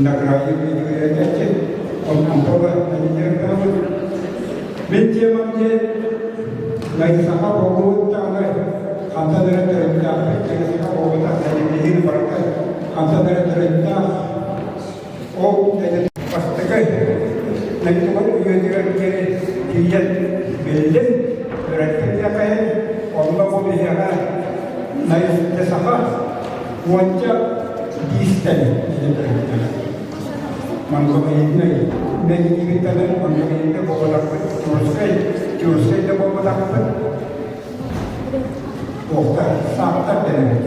Speaker 14: Награда үөрэтээччи, онтон ыла Мин темам диэн Найсаха буолбут даҕаны хантан эрэ төрүттээхпит, Найсаха буолбатах биһиги барыта хантан эрэ төрүттээх. Ол бастакы Найдугар үйэтигэр диэри тиийэн биллим, үөрэттим диэххэ онно бу биһиэхэ Найсаха уонча биистэн төрүттээх. Монголоиднай мэлийииттэн монголоиднай буолбатахпыт, тюркскай, тюркскай да буолбатахпыт, туохтар, саактар дэнэбит.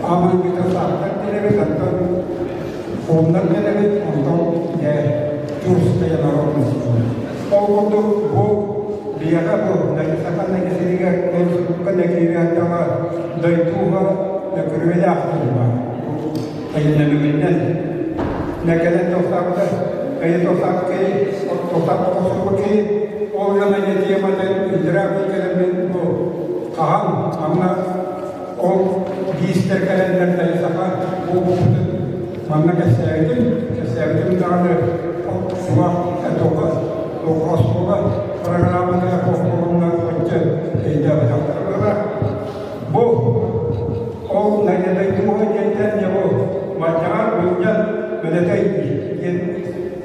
Speaker 14: Амыргыта саактар дэнэбит, оттон хууннар дэнэбит, онтон дьэ тюркская народность. Ол курдук бу биһиэхэ бу Саха сиригэр Сурукка нэкириаттаҕа дойдуга күрүөлээх тылба. Айаннамыгынан нэкэлэн тохтаабыта, кайы тохтаабыккай, тохтаабыккай, ол гына тематын иллэрээ кэлэммин бу хаһан манна ол биистэр кэлэннэр тайсаха буолбуппутун манна кэпсээбитим, кэпсээбитим даҕаны суох тоҕо оскуола программатыгар оскуоланнар оччо өйдөөбөтөхтөр Бу ол Найдатайдымоҕа диэнтэн дьэ бу Мадьаҕар мунньан Мэлэтэй диэн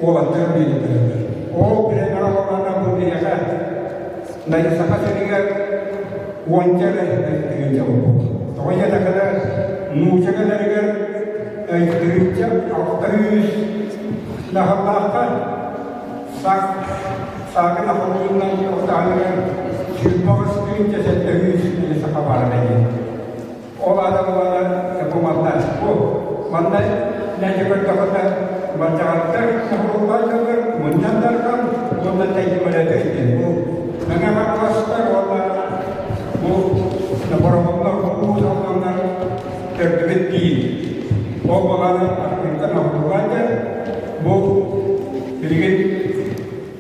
Speaker 14: уолаттар биэрдилэр. Ол бириэмэҕэ олорон бу биһиэхэ Саха сиригэр уонча эрэ тыһыынча буолбут. Тоҕо диэтэххинэ нуучча кэлэригэр 1000 600 наһаллаахха сак Саакын ахыллыынан алтаһыныгар 28 700 киһи саха баара диэн. Ол аата буолана бу манна бу манна нэдьэ көрдөххүнэ Малдьаҕаттар Нохуолбаайдалар мунньан дархан уонна тэйимэлэтэ диэн бу Мэҥэ Хаҥаластар уонна бу Бороҕоннор Уус Алданнар төрдүбүт биир. Ол буолааны Архыыпка Нохуолбаайдар бу билигин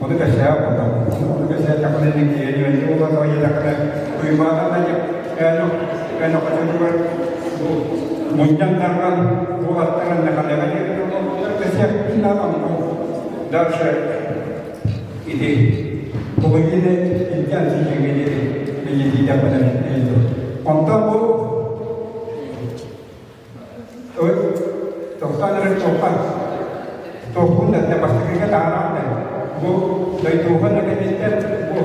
Speaker 14: Ону кэсээх буолла. Ону кэсээтэххинэ киһини буолла диэтэххинэ уйбаатан эн охотугар бу мунньан тарҕан уолаттарын нахалега кэсиэхпин дальше ити половина илдьэн сиһиҥҥэ диэри билиитиитэхпинэ онтон бу Тохтоон эрэр туохха туохпун да бастакыга таһааран бу дойдуга наконец бу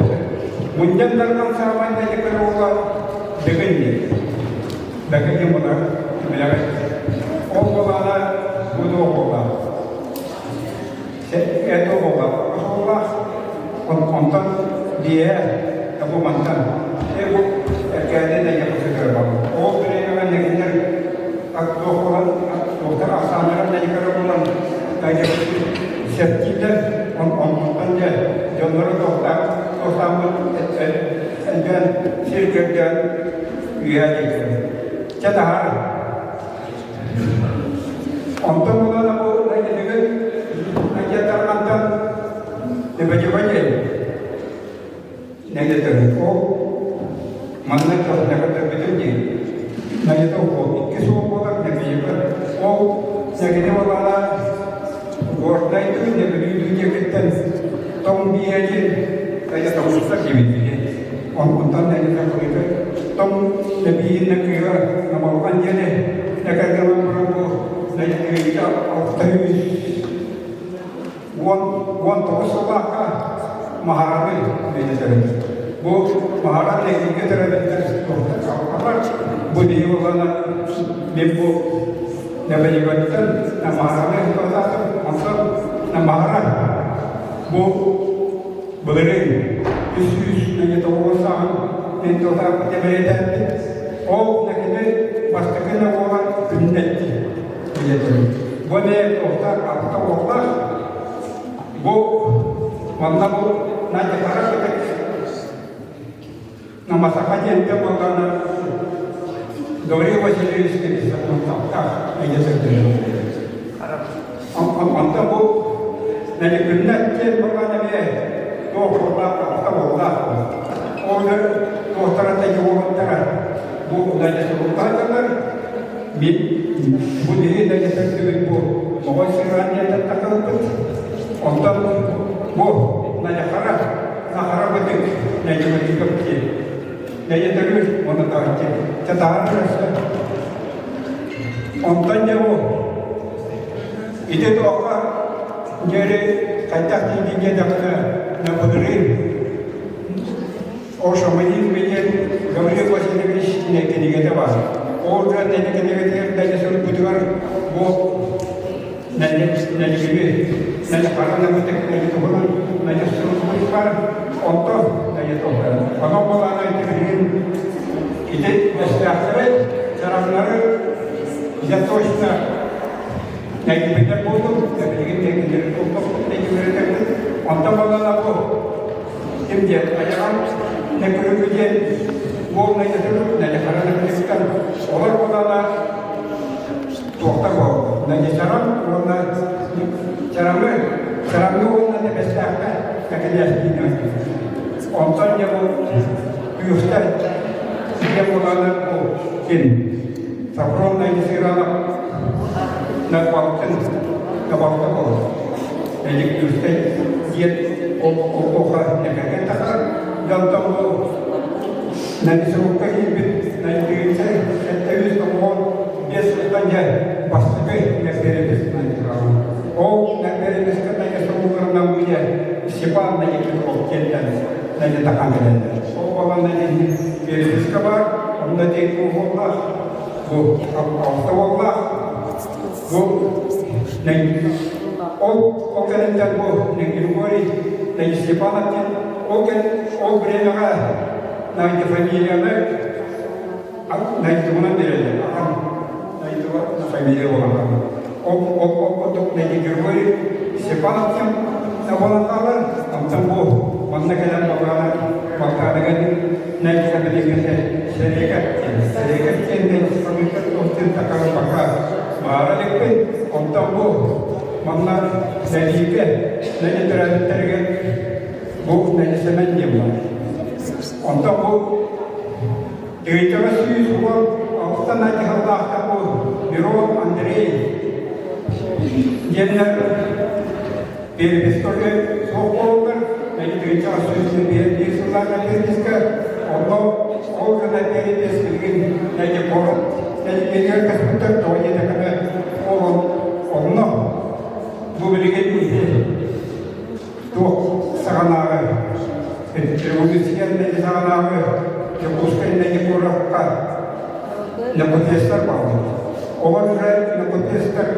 Speaker 14: мунньан дархан саамай нэдикэр уола Дыгын диэн. Дыгын диэн буолар билэҕит. Ол буолаана бу туох буолла? Это буолла. Буолла. Онтон биэ бу мантан бу эркээни да япысытыр Ол бириэмэҕэ нэгиннэр туох буолан туохтар ахсааннарын нэйикэрэ буолан септиилэр онтон дьэ дьоннору туохтаах туохтааммыт элбээн сир көрдөөн үйэ диэки. Чэ таһаар Онтон буолан бу нэдиэлэгэ айдьатарҕантан Небедева диэн нэдиэлэ ол манна нэкэтэрбитин дии нэдиэлэ ол икки суол буолар нэдиэлэ ол нэдиэлэ буолаана Горнайдыы Небүлүүдүү диэкиттэн тоҥ биэ диэн эйэ тоҥустар диэбит биһи онтон нэдиэлэ кылыйда тоҥ нэбииннэ кыыһа намалҕан диэни нэкэргэмэн баран бу нэдиэлэ 619 сыллаахха Маһараны бэлиэтэрин. Бу Маһара нэһилиэккэ төрөөбүттэр бу дии буоллаҕына мен бу Набаеваттан Маһараны онтон Маһара бу былырыын 309 сааһын мен бэлиэтээппит. Ол нэкини бастакы Бу эмиэ туохтаах алта уоллаах. Бу манна бу Надя Тарасова Намасаха диэнтэн буоллаҕына Гаврил Васильевич Кириллов эйэ сырдыгын Онтон бу Нэликүннэр диэн буоллаҕына эмиэ туох уоллаах алта уоллаах Ол туохтара тэйи уолаттара бу Надя мин бу биһиги Надя сырдыгын бу Моҕой сыраан диэнтэн тахсыбыппыт. Онтон бу Надя Хара Сахара бытык нэдиэлэтигэр диэн нэйэтэрү уонна таһыччы чатаары өссө онтон дьэ бу ити туохха дьэри хайдах тиийдин диэтэххинэ напыдырыын о шаманизме диэн Гаврил Васильевич кинигэтэ баар. Ол дьон кинигэтигэр да суруйбутугар бу Нэлгиби, Нэлхаранабытык Нэлтуһунан Нэлсурукпар онто Нэлтуһунан. Онон буолаана ити ити бэстээхтэри, чараҥнары я точно Нэлгибитэ буоллум, билигин нэлгилэри булбаппыт, нэлгилэри Онтон буоллаана бу ким диэн айаҕам Нөкүрүкү диэн уол Нэлтуһунан Нэлхаранабытыктан олор буолаана Туохта буол, Надичарам уонна Чарамы, Чарамы уонна Тэбэстээххэ тэкилээстиинэн. Онтон дьэ бу күүстэр сиргэ буоланы бу ким Сафрон Найдисиранов набалтын набалта буолар. Элик күүстэй диэн ол оха нэкэргэ тахар дьонтон бу Надисурукка киирбит Найдыынча 790 Биэс сылтан дьэ бастакы нэкэрэбис Ол нэкэрэбискэ найа сурууларынан бу дьэ Степан Найыков диэнтэн найа тахан кэлэллэр. Ол буолан найа переписка бар, онно диэн уоллаах, бу алта уоллаах, бу ол ол кэнниттэн бу Григорий Найя Степанов диэн ол кэн ол времяҕа Найя фамилияны Найдугунан биэрэллэр. Аҕам Найдуга фамилия буолан Ол ол ол курдук Найди Григорий Степанов диэн буолан хаалар. Онтон бу манна кэлэн Балгаана Балгааныга Найди билиҥҥитэ Сэрекэт диэн. Сэрекэт диэн Найди фамилия туохтун такарбакка баара иликпин. Онтон бу манна Сэлиигэ Найди төрөөбүттэригэр бу Найди Сэмэн диэн баар. Онтон бу Тыйчаҕа 116 дьаһаллаахтар бу Мирон Андрей диэннэр перепискалары суох буолаллар. Тыйчаҕа 101 сыллаах переписка, онно ол гына перепис билигин эти куорат эдикетигэр көспүттэр, тоҕо диэтэххинэ ол онно бу билигин туох саҕанааҕы революция инники саҕанааҕы Дьокуускай инники куоракка Якутестар бааллар. Олор уже Якутестар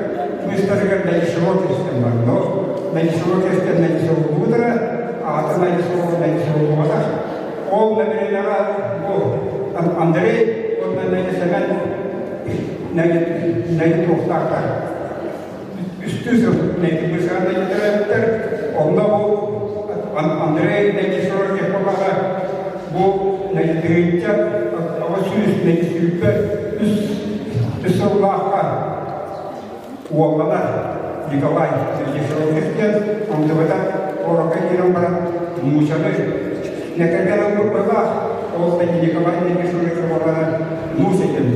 Speaker 14: быыстарыгар Найширокистен бар. Но Найширокистен Найширокудара, аата Найширок Найширокубатах. Ол намеренияҕа бу Андрей уонна Найсэмэн Найдуохтаахтар. Үстүү сыл бысаанай төрөөбүттэр. Онно бу Андрей Найдисоров эпохаҕа бу тыһыынча 823 үс сыллаахха уолланар Николай Найдисоров диэн онтубата куоракка киирэн баран Мусаны нэкэргэн ылбыт ол Николай Найдисоров уолланар Муса диэн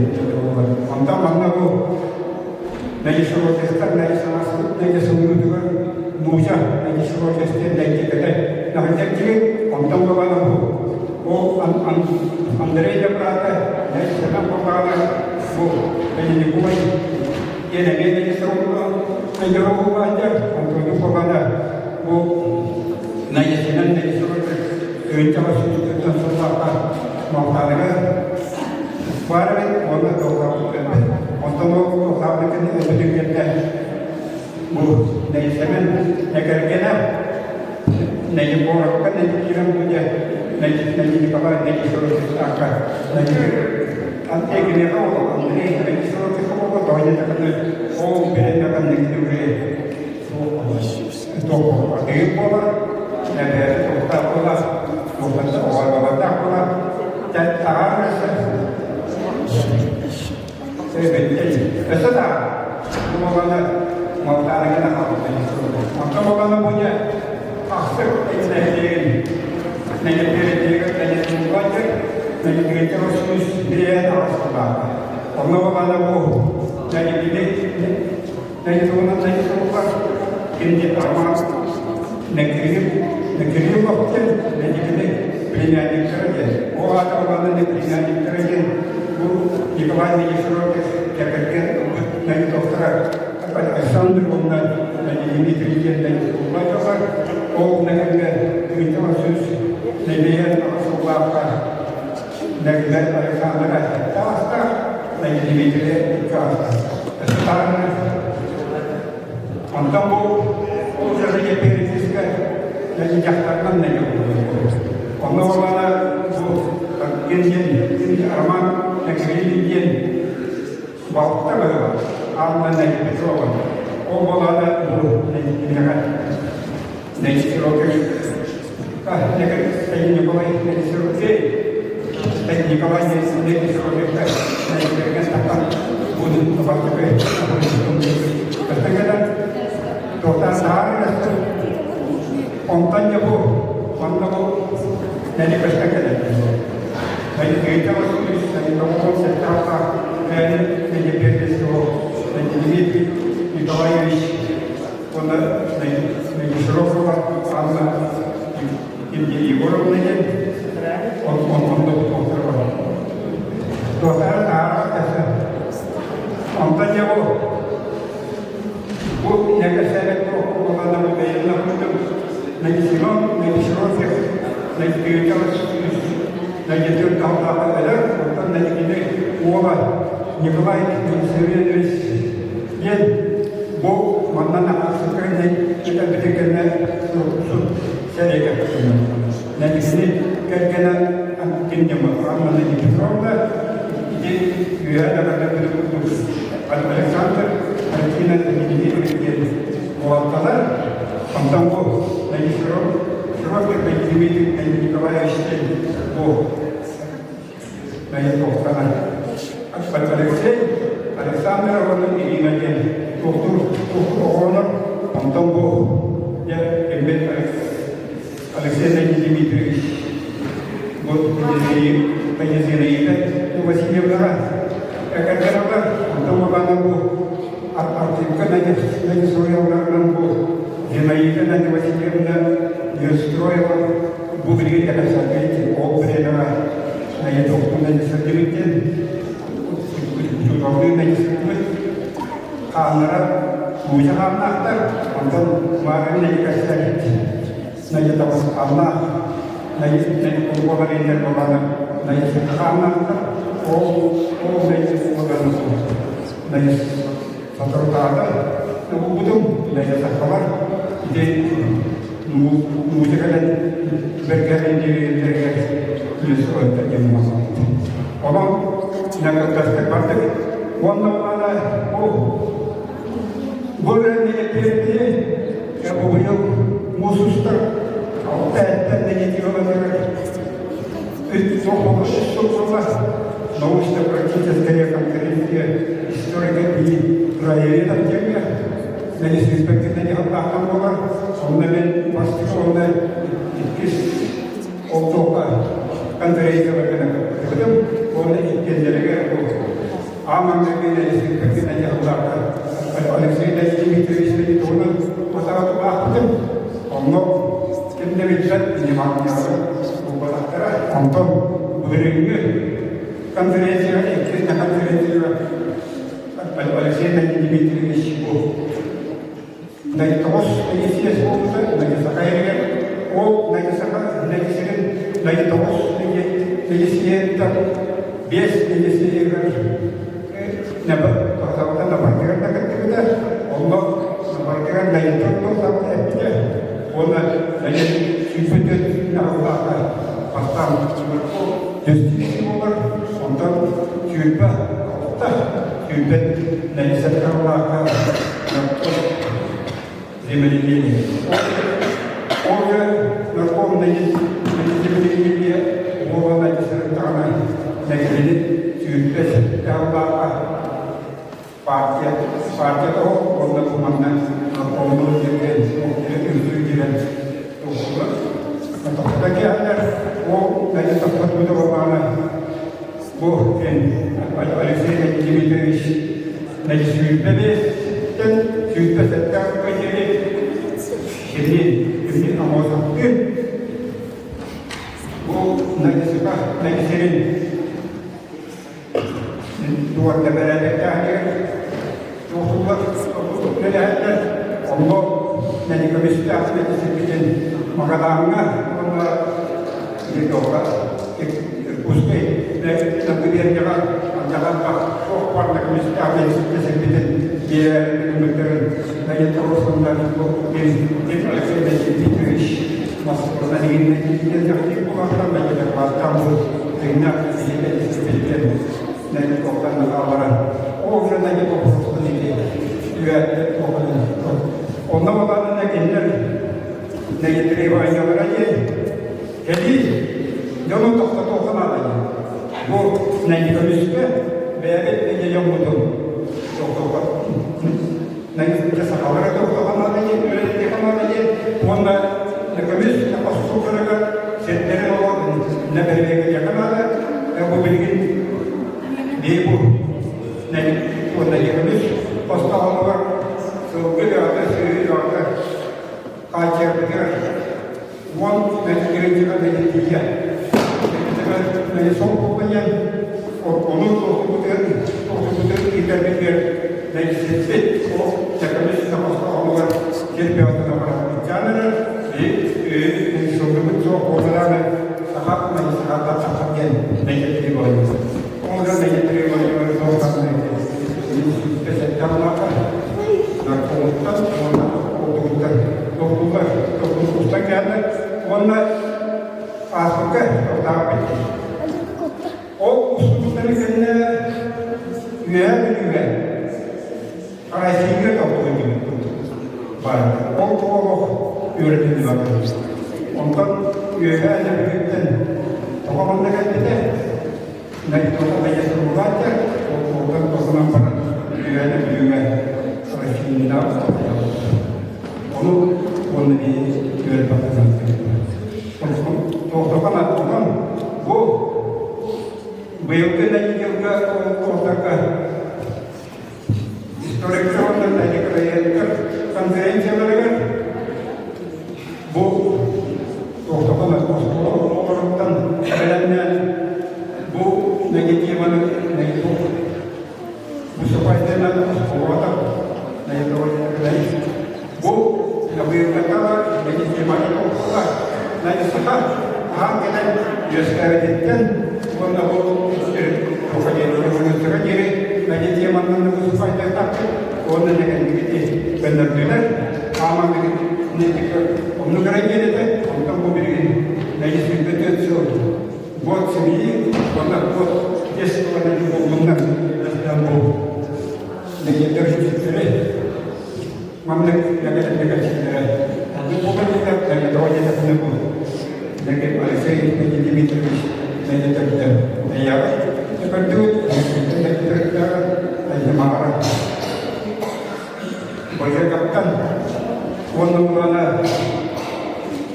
Speaker 14: онтон манна бу Найдисоротестар найдисоротугар Муся найдисоротестер найдиката наһыдьаччыгы онтон бабана бу ол Андрей да брата найдисанан бабана бу Найдикулай диэн эмиэ найдисоротулаатар Антону бабана бу найдисанан найдисоротер тыынчаҕа сүүстүттэн сыллаахха Малтааныга баар эбит уонна толкаабыт Онтон ол толкаабыт кэннэ өлбүтүн бу Нэйсэмэн Нэкэргэнэ Нэйборокка Нэйкирэн буде Нэйникаба Нэйсорокка Антегинега ол Андрей Нэйсорокка тоойетаканы ол береннакан Туох атыыр буолар, эбээти туохтаах буолар, туохтан оҕолордоох буолар, таҕар өссө өссө да бу буолана малтаарыгы да хаалбыта. Онтон буолана бу дьэ ахсык нэһилиэгин нэһилиэгин нэһилиэгин нэһилиэгин сүүс бириэн аҕыстылаах. Онно буолана бу нэһилиэгин Найдуна Найдунова кини Роман Некрил Некрилов диэн нэһилиэк племянниктара диэн. Ол аата Романы племянниктара диэн бу Николай Никифорович кэргэн ылбыт Найдовтара Александр уонна Дмитрий диэн Найдовлар ол нэһилиэк 1900 нэһилиэгэр сыллаахха Нэгилэр Александр таастаах, Дмитрий икки аастаах. Онтон бу ол дьарыйа переписка дьахтарынан нэгэ Онно олана бу диэн Роман Накрилин диэн балта быһыла Анна Петрова. Ол болана бу нэгэ Николай Николай Онтон дьэ бу онно бу нэни көстөн кэлэр. Дмитрий Николаевич уонна Широкова Анна Егоровна диэн онно туохтар Туохтара таһаарар Онтон дьэ бу бу нэкэсээбэт туохкулалана бу бэйэмнэ курдук Найсимон Найсиротев Найдыыталас Найдетыр таһылаах өлөр оттон Найдины уола Николай Найсевич диэн бу манна наһаасыккай кэлбитин кэннэ суруксут сэриигэ Нэдикини кэргэнэ Анна Петровна ити үөһэ даҕаны курдук Александр Альбина Дмитриевич диэн уолатталар онтон бу Широких Дмитрий Николаевич диэн бу Алексей Александр уонна Ирина диэн туохтуур оҕолор онтон бу дьэ киммит Алексей Дмитриевич бу Зинаида Васильевнаҕа кэргэн онтон бабана бу Артемка Надя бу Зинаида Надя Васильевна Неустроева бу билигин кэпсээбит ол бириэмэҕэ сылдьыбыт учууталлыы сылдьыбыт хааннара мууча хааннаахтар онтон маарын нэйикэстэбит найытабыс хааннаах найуолариннэр болаана найысыка хааннаахтар ол ол найысыка найыс соторутааҕы угутум найысакалар ити музыка кэлэн бэргэһин дириҥнэригэр күлүс диэн Онон наградастык бардык. Уонна баара бу бу эппиэттии бу быйыл муус устар алта эттэн Научно-практическая конференция историка и краеведа диэҥҥэ инспекторынан дьаһалтаахтан буолар. Онно мен бастакы уонна иккис ол туохха конференцияларга кыттыбытым уонна иккиэннэригэр бу аан маҥнайгы инспекторынан дьаһалтаахтар Алексей Дмитриевич туһунан отаатыбаахпытым. Онно ким да билбэт вниманиялары булбатахтара. Онтон былырыыҥҥы конференцияҕа иккис конференцияҕа Алексей Дмитриевич бу тоҕус съезд буолбута Саха сиригэр ол Саха сирин тоҕус съездтэн биэс съездигэр Напартыгар да кыттыбыта, онно Напартыгар Найытын эппитэ уонна сүүрбэ аҕаллаахха бастаан түстүү буолар, онтон 26, сүүрбэ найысат аҕаллаахха. земледелия. Ол нарком земледелие буолан сырыттаҕына нэһилиэк сүүрбэ сэттээх партия партия тоҕо уонна бу манна наркомнуур диэн үҥсүү киирэн туохтулар. Тохтото киһэллэр ол нэһилиэк тохтотууда буоллаҕына бу Алексей Дмитриевич 125-тэн 127 диэри кини кини Амосовтыын бу Надисыка Надисерин туорда бэрээдэктээхтигэр туохтуллар үлэлэһэллэр онно Надикамистаах Надисербитин Магадаҥҥа уонна Литовка Иркутскай губернияҕа дьаһалта суох баар көмүстээх сирбитин биэрэр Алексей Дмитриевич Онно балаанына кинилэр требованиялара диэн кэлии дьону тохтотуохха наада диэн. Бу көмүскэ бэйэбит бэйэ дьоммутун сахалара тохтоохо наада диэн, үлэлэтиэхэ наада диэн уонна көмүс хостууларыгар сирдэрин олорон бэрэбиэркэлиэххэ наада. Бу билигин бии бу уонна көмүс хостооһунугар сылгы бөҕөтө, сүөһү бөҕөтө хааччыйарбытыгар уон мэлдьи тиийэ сол буолан ону тохтубутугар тохтубутугар киирдэрбитигэр мэлдьисиппит ол чакамыс сахостоҕомугар сир бөҕөтүнэ баран эрэр сылгыбыт суох буолларааны саха сахаттан саха диэн мэлдьи болайбыт оҥорон мэлдьи болайбыт наркомуттан уонна олдугуттан тохтуулар тохтуустан кэллэр уонна ааспыкка тохтообут Ол устубуттарын кэннэ Үөһээ Бүлүүгэ Россияга тохтуу баар. Ол олох үөрэтиллибэт. Онтон Үөһээ Бүлүүттэн тоҕо манна кэлбитэ Бу быйылгы нэдиэлгэ олохтоохторго историктар уонна краеведтар конференцияларыгар бу туохтахан оскуола оҕолоруттан бэлэмнээн бу негативаны выступательнай оскуолата бу быйылгаттан негативаны оскуола саха аһаан кэлэн үөскээбититтэн уонна бу революцияга диэри негативаннан выступательтахпыт уонна нэһилиэгити көннөрдүлэр Оннук эрэ диэн этэ, онтон бу билигин нэһилиэкпит сыл год семьи уонна год детства буоллуннар бу нэһилиэктэр үчүгэй маннык нэгэлэчилэрэ бу Алексей Дмитриевич Бырайыактан уонна уонна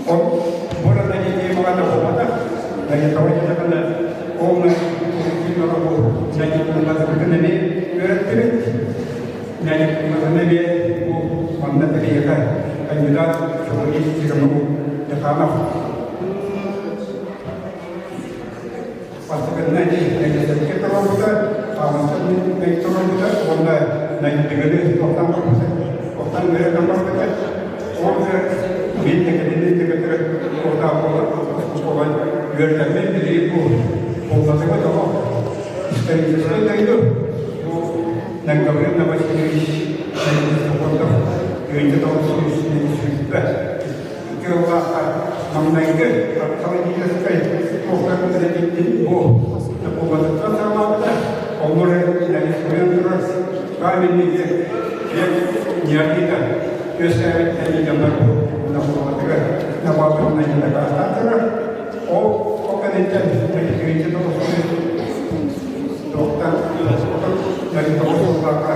Speaker 14: ол бурана темаҕа буолбатах дайытабай полный үөрэттибит бу манна биһиэхэ кандидат филологических наук Деканов Бастакытынан нэһилиэккэ туруорбута, хаамыска туруорбута уонна нэһилиэги туохтан барбыта, туохтан үөрэтэн барбыта. Ол мин тэкэтини тэкэтэрэ туохтаах буолан үөрэтэммин билии бу буллатыга тоҕо историческай дойду бу Гаврил Васильевич Христофоров 1900 Кыаллаахха маҥнайгы археологическай туохтан үлэлиирбит бу Кубатыттан саҕалаабыта. Оннур суруйан турар каменный век, век неолита. үөскээбит эдии дьоннор бу наҕыллатыгар набаабытынан дакаастаан турар. Ол ол кэнниттэн медицинскэй туохтан 89 сыллаахха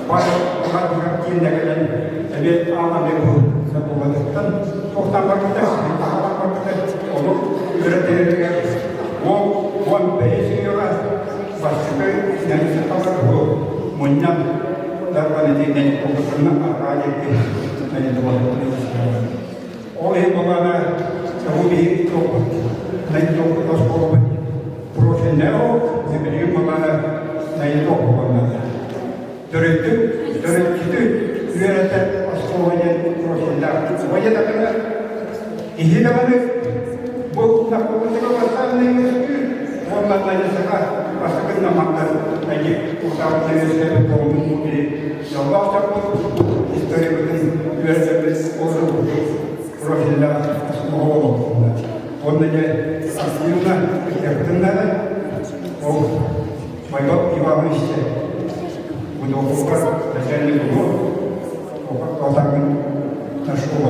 Speaker 14: баар кииннэ кэлэн эмиэ аан бу сокуонуттан туохтан барбыта, таһааран барбыта, ону үөрэтэригэр 15 үйэҕэ бастакы сахалар бу мунньан дарбан итиннэн олохтонно арҕаа диэки Ол иһин буоллаҕына бу биһиги туохпут найдуохпут оскуолабыт профильнай ол билигин буоллаҕына найдуох буоллаҕына төрөттүк төрөччүтү үөрэтэр оскуола диэн профильдаах уонна даҕаны киһи даҕаны бу находится бастааннай үөскүүр уонна найсаха бастакы намактар найи утаабыт үөскээбит буолбут били дьоллоох дьоммут историябытын үөрэтэрбит олорбут профильдаах оскуола уонна дьэ Астина кытыахпытын наада ол Майор Иванович Будокугар начальник угу Отакын школа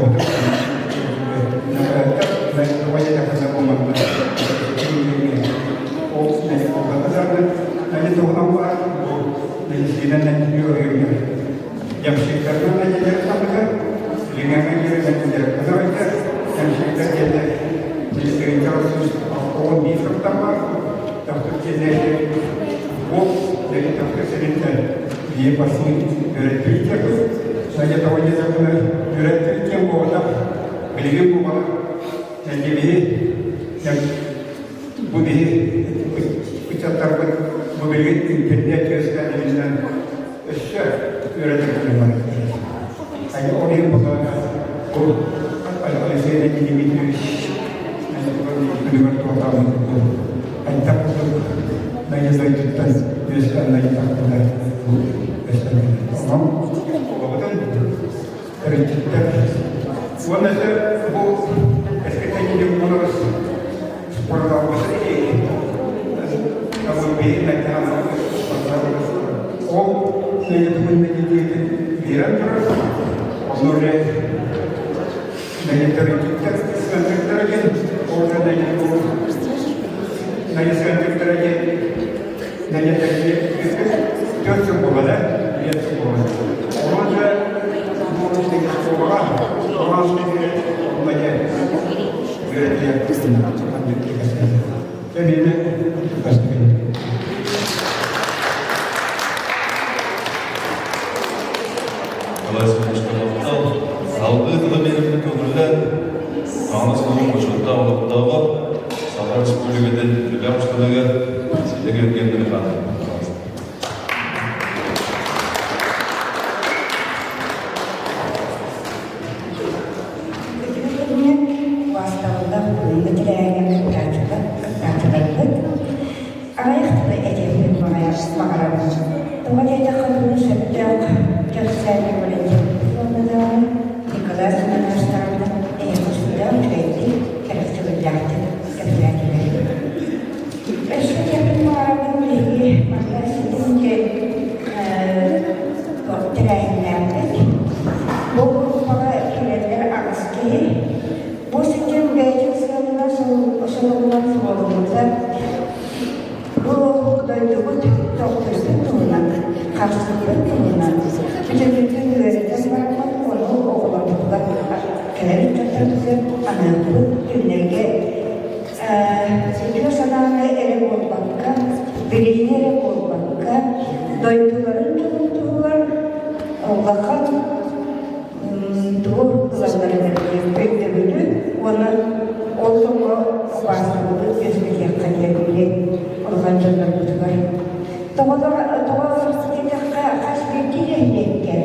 Speaker 14: Бу биһи ыччаттарбыт бу билигин интернет үөскээннэринэн өссө үөрэтэр Они ол иһин бутаана бу Алексей Дмитриевич күнүгэр туотаабыт бу айдах курдук найы дойдуттан үөскээн найдахпыта бу өстөн онон олоҕутун төрүччүттэр уонна бу эскэтэньи олорус Ол биэрэн турар, онно уже
Speaker 6: Салгыы тылы биэрэргэ көҥүллээн, Хаҥалас улууһун бочуоттаах олохтооҕо, Саха Республикатын үлэ устатыгар Сидор Евгений Михайлович.
Speaker 5: Убаастабыллаах бүгүҥҥү тэрээһиҥҥэ кыттааччылар, кыттааччыларбыт аҕыйах тылы этиэхпин баҕарабын. Тоҕо диэтэххэ бүгүн сөптөөх кэпсээни Валентин Петровнаҕа Николай Семеновичтааҕына эһиэхэ сүрдээх үчүгэйдик, кэрэхсэбиллээхтик кэпсээтилэр. Өссө этиэхпин баҕарабын биһиги манна ситим диэн тэрээһиннээхпит. Бу группаҕа киирэллэр аҕыс киһи. Бу ситим бэйэтин сыалынан суолунан суолуммута. Бу дойдубут тохтуйбут туһунан, харсыспыт туһунан бүтүннүүтүн үөрэтэн бараммыт, ону оҕолорбутугар кэлэр ыччаттарбытыгар аныахпыт күннэргэ үтүө санааны эрэ буолбакка, билиини эрэ буолбакка, дойдуларын дьонун туһугар улахан тугу ылалларын өйдөбүлү уонна ол тоҕо убаастабылы үөскэтиэххэ диэн билин улахан дьоннорбутугар. Тоҕо тоҕо диэтэххэ хас биирдии нэһилиэккэ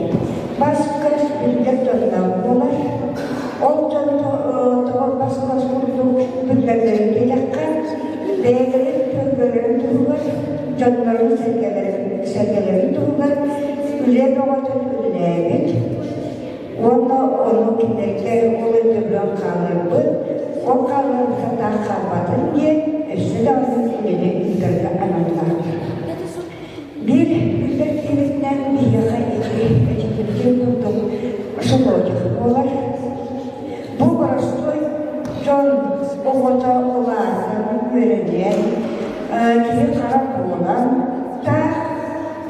Speaker 5: бас-көс биллэр дьонноох буолар. Ол дьон тоҕо бас-көс курдук биллэллэрин диэтэххэ, бэйэлэрин төлкөлөрүн туһугар, дьоннорун сэргэлэрин туһугар үлэ бөҕөтүн үлэлээбит уонна ону кинилэргэ ол өйдөбүлүн хаалларбыт, ол хаалларбыта таах хаалбатын диэн өссө даҕаны үлэни ыытарга аналлаах. Биир биллэр киһибитинэн биһиэхэ ити этитиллиэн курдук шоколад.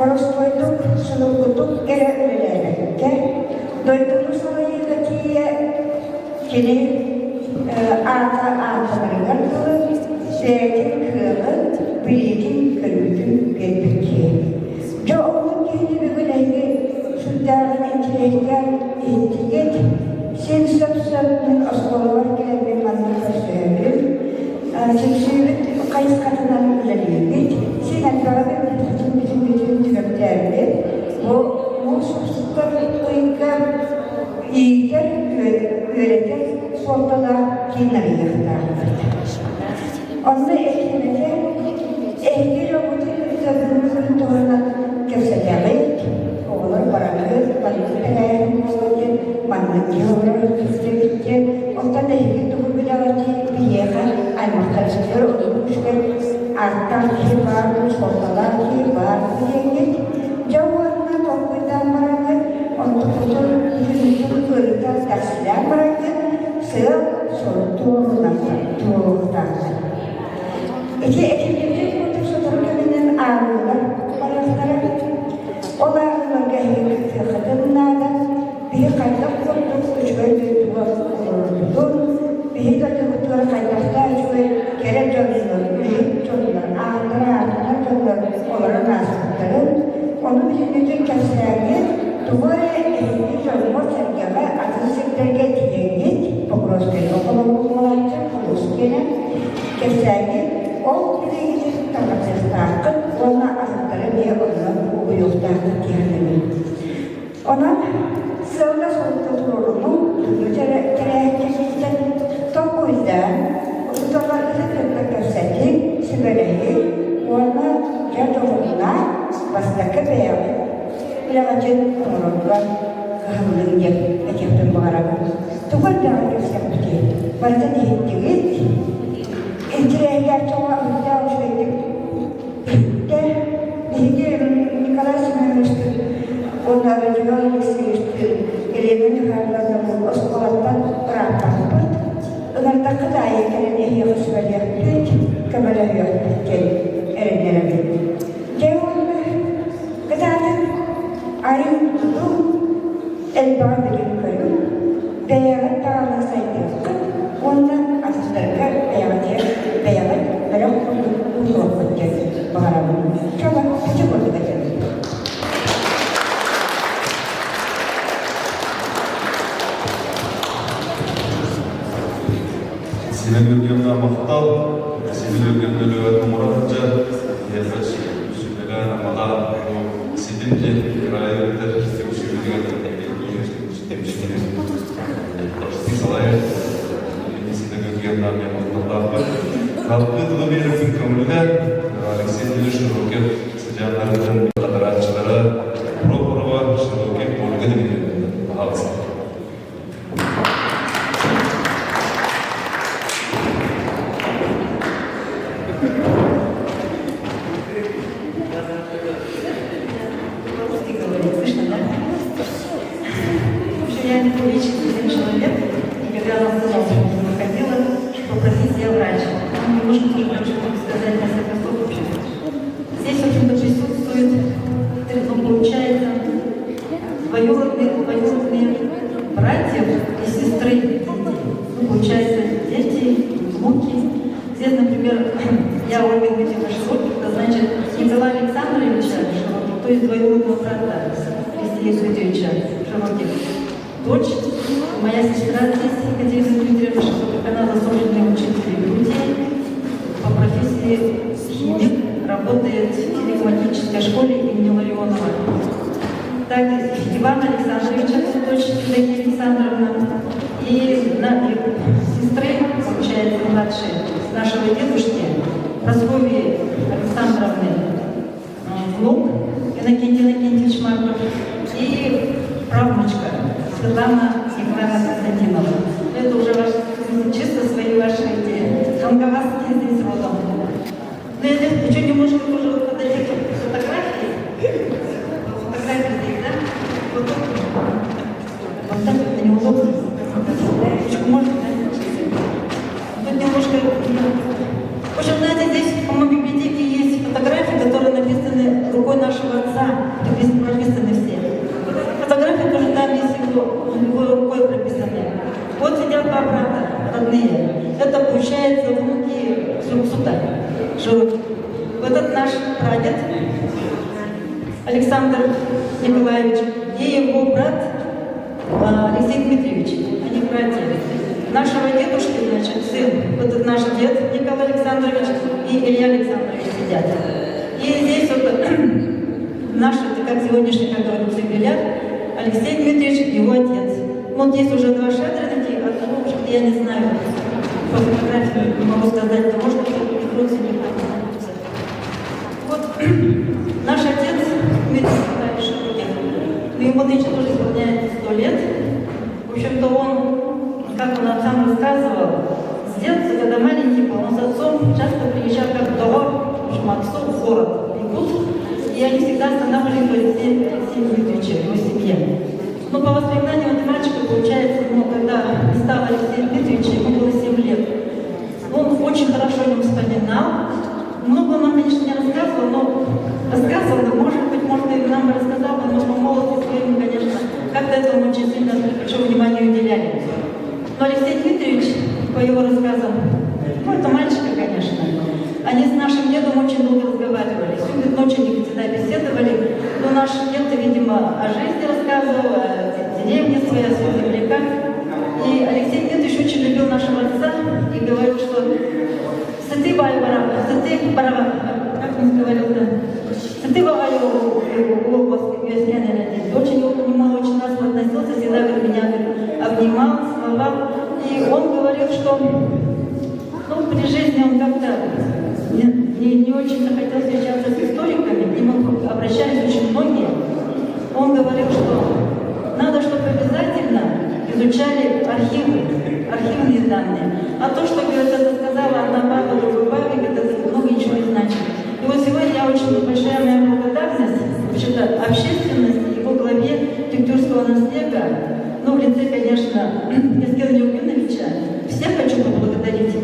Speaker 15: Боростуойдук, судургутук эрэ үлэлээбэккэ, дойдуну салайыыга тиийэ кини аата ааттанарыгар дылы бэйэтин кыаҕын, билиитин-көрүүтүн биэрбит киһи. Дьэ оннук киһини бүгүн эһиги сүрдээҕин интириэһиргээн иһиттигит, син сөп-сөп мин оскуолабар кэлэммин маннык көрсүһэбин, түмсүүбүт хайысхатынан үлэлиибит, син элбэҕи бүтүн бүтүн бүтүн түмүктээбит. Бу муус устар ыйга иитэр, үөрэтэр суолталаах киин арыйыахтаахпыт. Онно этиэмэтэ эһиги дьоммутун кытта бүгүҥҥү туһунан кэпсэтэҕит, оҕолор бараҥҥыт, маннык тэрээһин буолуо диэн маннык киһи олорор диэбит диэн, оттон эһиги тугу билэҕитий, биһиэхэ аймахтаргытыгар ордук үчүгэй ааттаах киһи баар дуу, суолталаах киһи баар дуу диэҥҥит. Дьэ уонна толкуйдаан бараҥҥыт, онтуккутун бүтүннүү ырытан кэпсэлээн бараҥҥыт, сыал сорук туруоруохтааххыт. Ити этиллибитин курдук сотору кэминэн ааҕыылар барыахтара. Ол ааҕыыларга эһиги кыттыаххытын наада. Биһи хайдах курдук үчүгэй дойдуга олорорбутун, биһи дойдубутугар хайдахтаах үчүгэй кэрэ дьоннор, үлэһит дьоннор, ааттара ааттанар дьоннор олорон ааспыттарын, ону бүтүннүүтүн кэпсээҥҥит, тугу эрэ эһиги дьоҥҥо-сэргэҕэ атын сирдэргэ тиийэҥҥит, Покровскайга холобур буолааччы, Холуос киэнэ, кэпсээҥҥит, ол билиигитин тарҕатыахтааххыт уонна атыттары эмиэ онно угуйуохтааххыт диэхтэрин. Онон сыалга-сорукка туруорунуу бүгүҥҥү тэрээһин кэнниттэн толкуйдаан, учууталларгытын кытта кэпсэтиҥ, сүбэлэһиҥ уонна дьэ дьоһуннаах бастакы бэйэҕит үлэҕитин оҥорорго кыһаллыҥ диэн этиэхпин баҕарабын. Тугу элбэҕи кэпсэппитий? Барытын иһиттигит? Интириэһиргээх дьоҥҥо үрдээх үчүгэйдик иһиттэ. Биһиги Николай Семеновичтыын уонна Родион Алексеевичтыын Елена Михайловна оскуолаттан ырааппаппыт. Ыҥырдаххыт аайы кэлэн эһиэхэ сүбэлиэхпит, көмөлөһүөхпүт диэн эрэннэрэбит. Дьэ уонна кытаатыҥ, айыҥ-тутуҥ, элбэҕи билиҥ-көрүҥ, бэйэҕит даҕаны сайдыаххыт уонна атыттарга бэйэҕитигэр бэйэҕит бөлөх курдук уурунуоххут диэн баҕарабын. Чола, ити курдук этэбин.
Speaker 6: Сима Георгиевна махтал. Сима Георгиевна өлүгэр оҥоро сылдьар. Эһиэхэ сүбэлээн амалаан бу ситим диэн кыраайы үөрэтэр түмсүүбүтүгэр түмсүүнү салайар Сима Георгиевна эмиэ махталлаахпыт. Салгыы тылы биэрэрбин көҥүллээн Алексей Ильич Широких сыдьааннарыттан хатарааччылара Прохорова Широких Ольга Дмитриевна пожалуйста.
Speaker 5: По-русски говорить, слышно, да? В общем, я не публичный человек, и когда она сказала, что выходила, что профессия врач. Ну, немножко тоже хочу сказать несколько слов вообще. Здесь, в общем-то, присутствует, ну, получается, двоюродные братьев и сестры дети. Ну, получается, дети, внуки. Здесь, например, я Ольга Дмитриевна Широких, это значит Николая Александровича Широких, то есть двоюродного брата Алексея Дмитриевича Широких. Дочь, моя сестра здесь, Екатерина Дмитриевна Широких, она заслуженный учитель Якутии, по профессии химик, работает в флегматической школе имени Ларионова. Так, Ивана Александровича, дочь Евдокия Александровна, и, на, и сестры, получается, младшей нашего дедушки, Прасковьи Александровны, внук Иннокентий Иннокентьевич Марков и правнучка Светлана Николаевна Константинова. Это уже ваши, чисто свои ваши эти хангаласские здесь родом. Но я здесь хочу немножко тоже вот подойти к фотографии. Фотографии здесь, да? Вот тут. Вот так это неудобно. Ручку можно, да? Тут немножко... В общем, знаете, здесь, по-моему, в библиотеке есть фотографии, которые написаны рукой нашего отца. Повара, прописаны все. Фотографии тоже там есть его, его рукой прописаны. Вот сидят два брата родные. Это получается внуки Суруксута, Широких. Вот этот наш прадед Александр Николаевич и его брат Алексей Дмитриевич. Они братья. Нашего дедушки, значит, сын, вот этот наш дед Николай Александрович и Илья Александрович сидят. И здесь вот наш, это как сегодняшний, как говорится, юбиляр, Алексей Дмитриевич, его отец. Ну, вот есть уже два шадрина, одного, в я не знаю, по фотографии не могу сказать, но может быть, их родственник. Вот наш отец Дмитрий Николаевич Широких, ну, ему нынче тоже исполняется 100 лет. В общем-то, он, как он сам рассказывал, с детства, когда маленький был, он с отцом часто приезжал как доҕор, в общем, отцу в город Якутск, и они всегда останавливались у Алексея, Алексея Дмитриевича, его семье. Но по воспоминаниям этого мальчика, получается, ну, когда стал Алексей Дмитриевич, ему было 7 лет. Он очень хорошо о нем вспоминал. Много он нам, конечно, не рассказывал, но рассказывал, да, может быть, может, и нам рассказал, но по молодости своему, конечно, как-то этому очень сильно большое внимание уделяли. Но Алексей Дмитриевич, по его рассказам, ну, это мальчика, конечно, они с нашим дедом очень долго разговаривали. Всю ночь они всегда беседовали. Но наш дед, видимо, о жизни рассказывал, о деревне своей, о своих земляках. И Алексей Дмитриевич очень любил нашего отца и говорил, что сытыы сытыы как он говорил-то, сытыы Очень его понимал, очень ласково относился, всегда говорит, меня говорит, обнимал, целовал. И он говорил, что ну, при жизни он как-то не, не, не очень хотел встречаться с историками, к нему обращались очень многие. Он говорил, что надо, чтобы обязательно изучали архивы, архивные данные. А то, что, говорит, это сказала одна баба, другой бабе, это много ничего не значит. И вот сегодня я очень большая моя благодарность вообще-то общественности, его главе Тюктюрского наслега, ну, в лице, конечно, Ескена Леонидовича, всех хочу поблагодарить.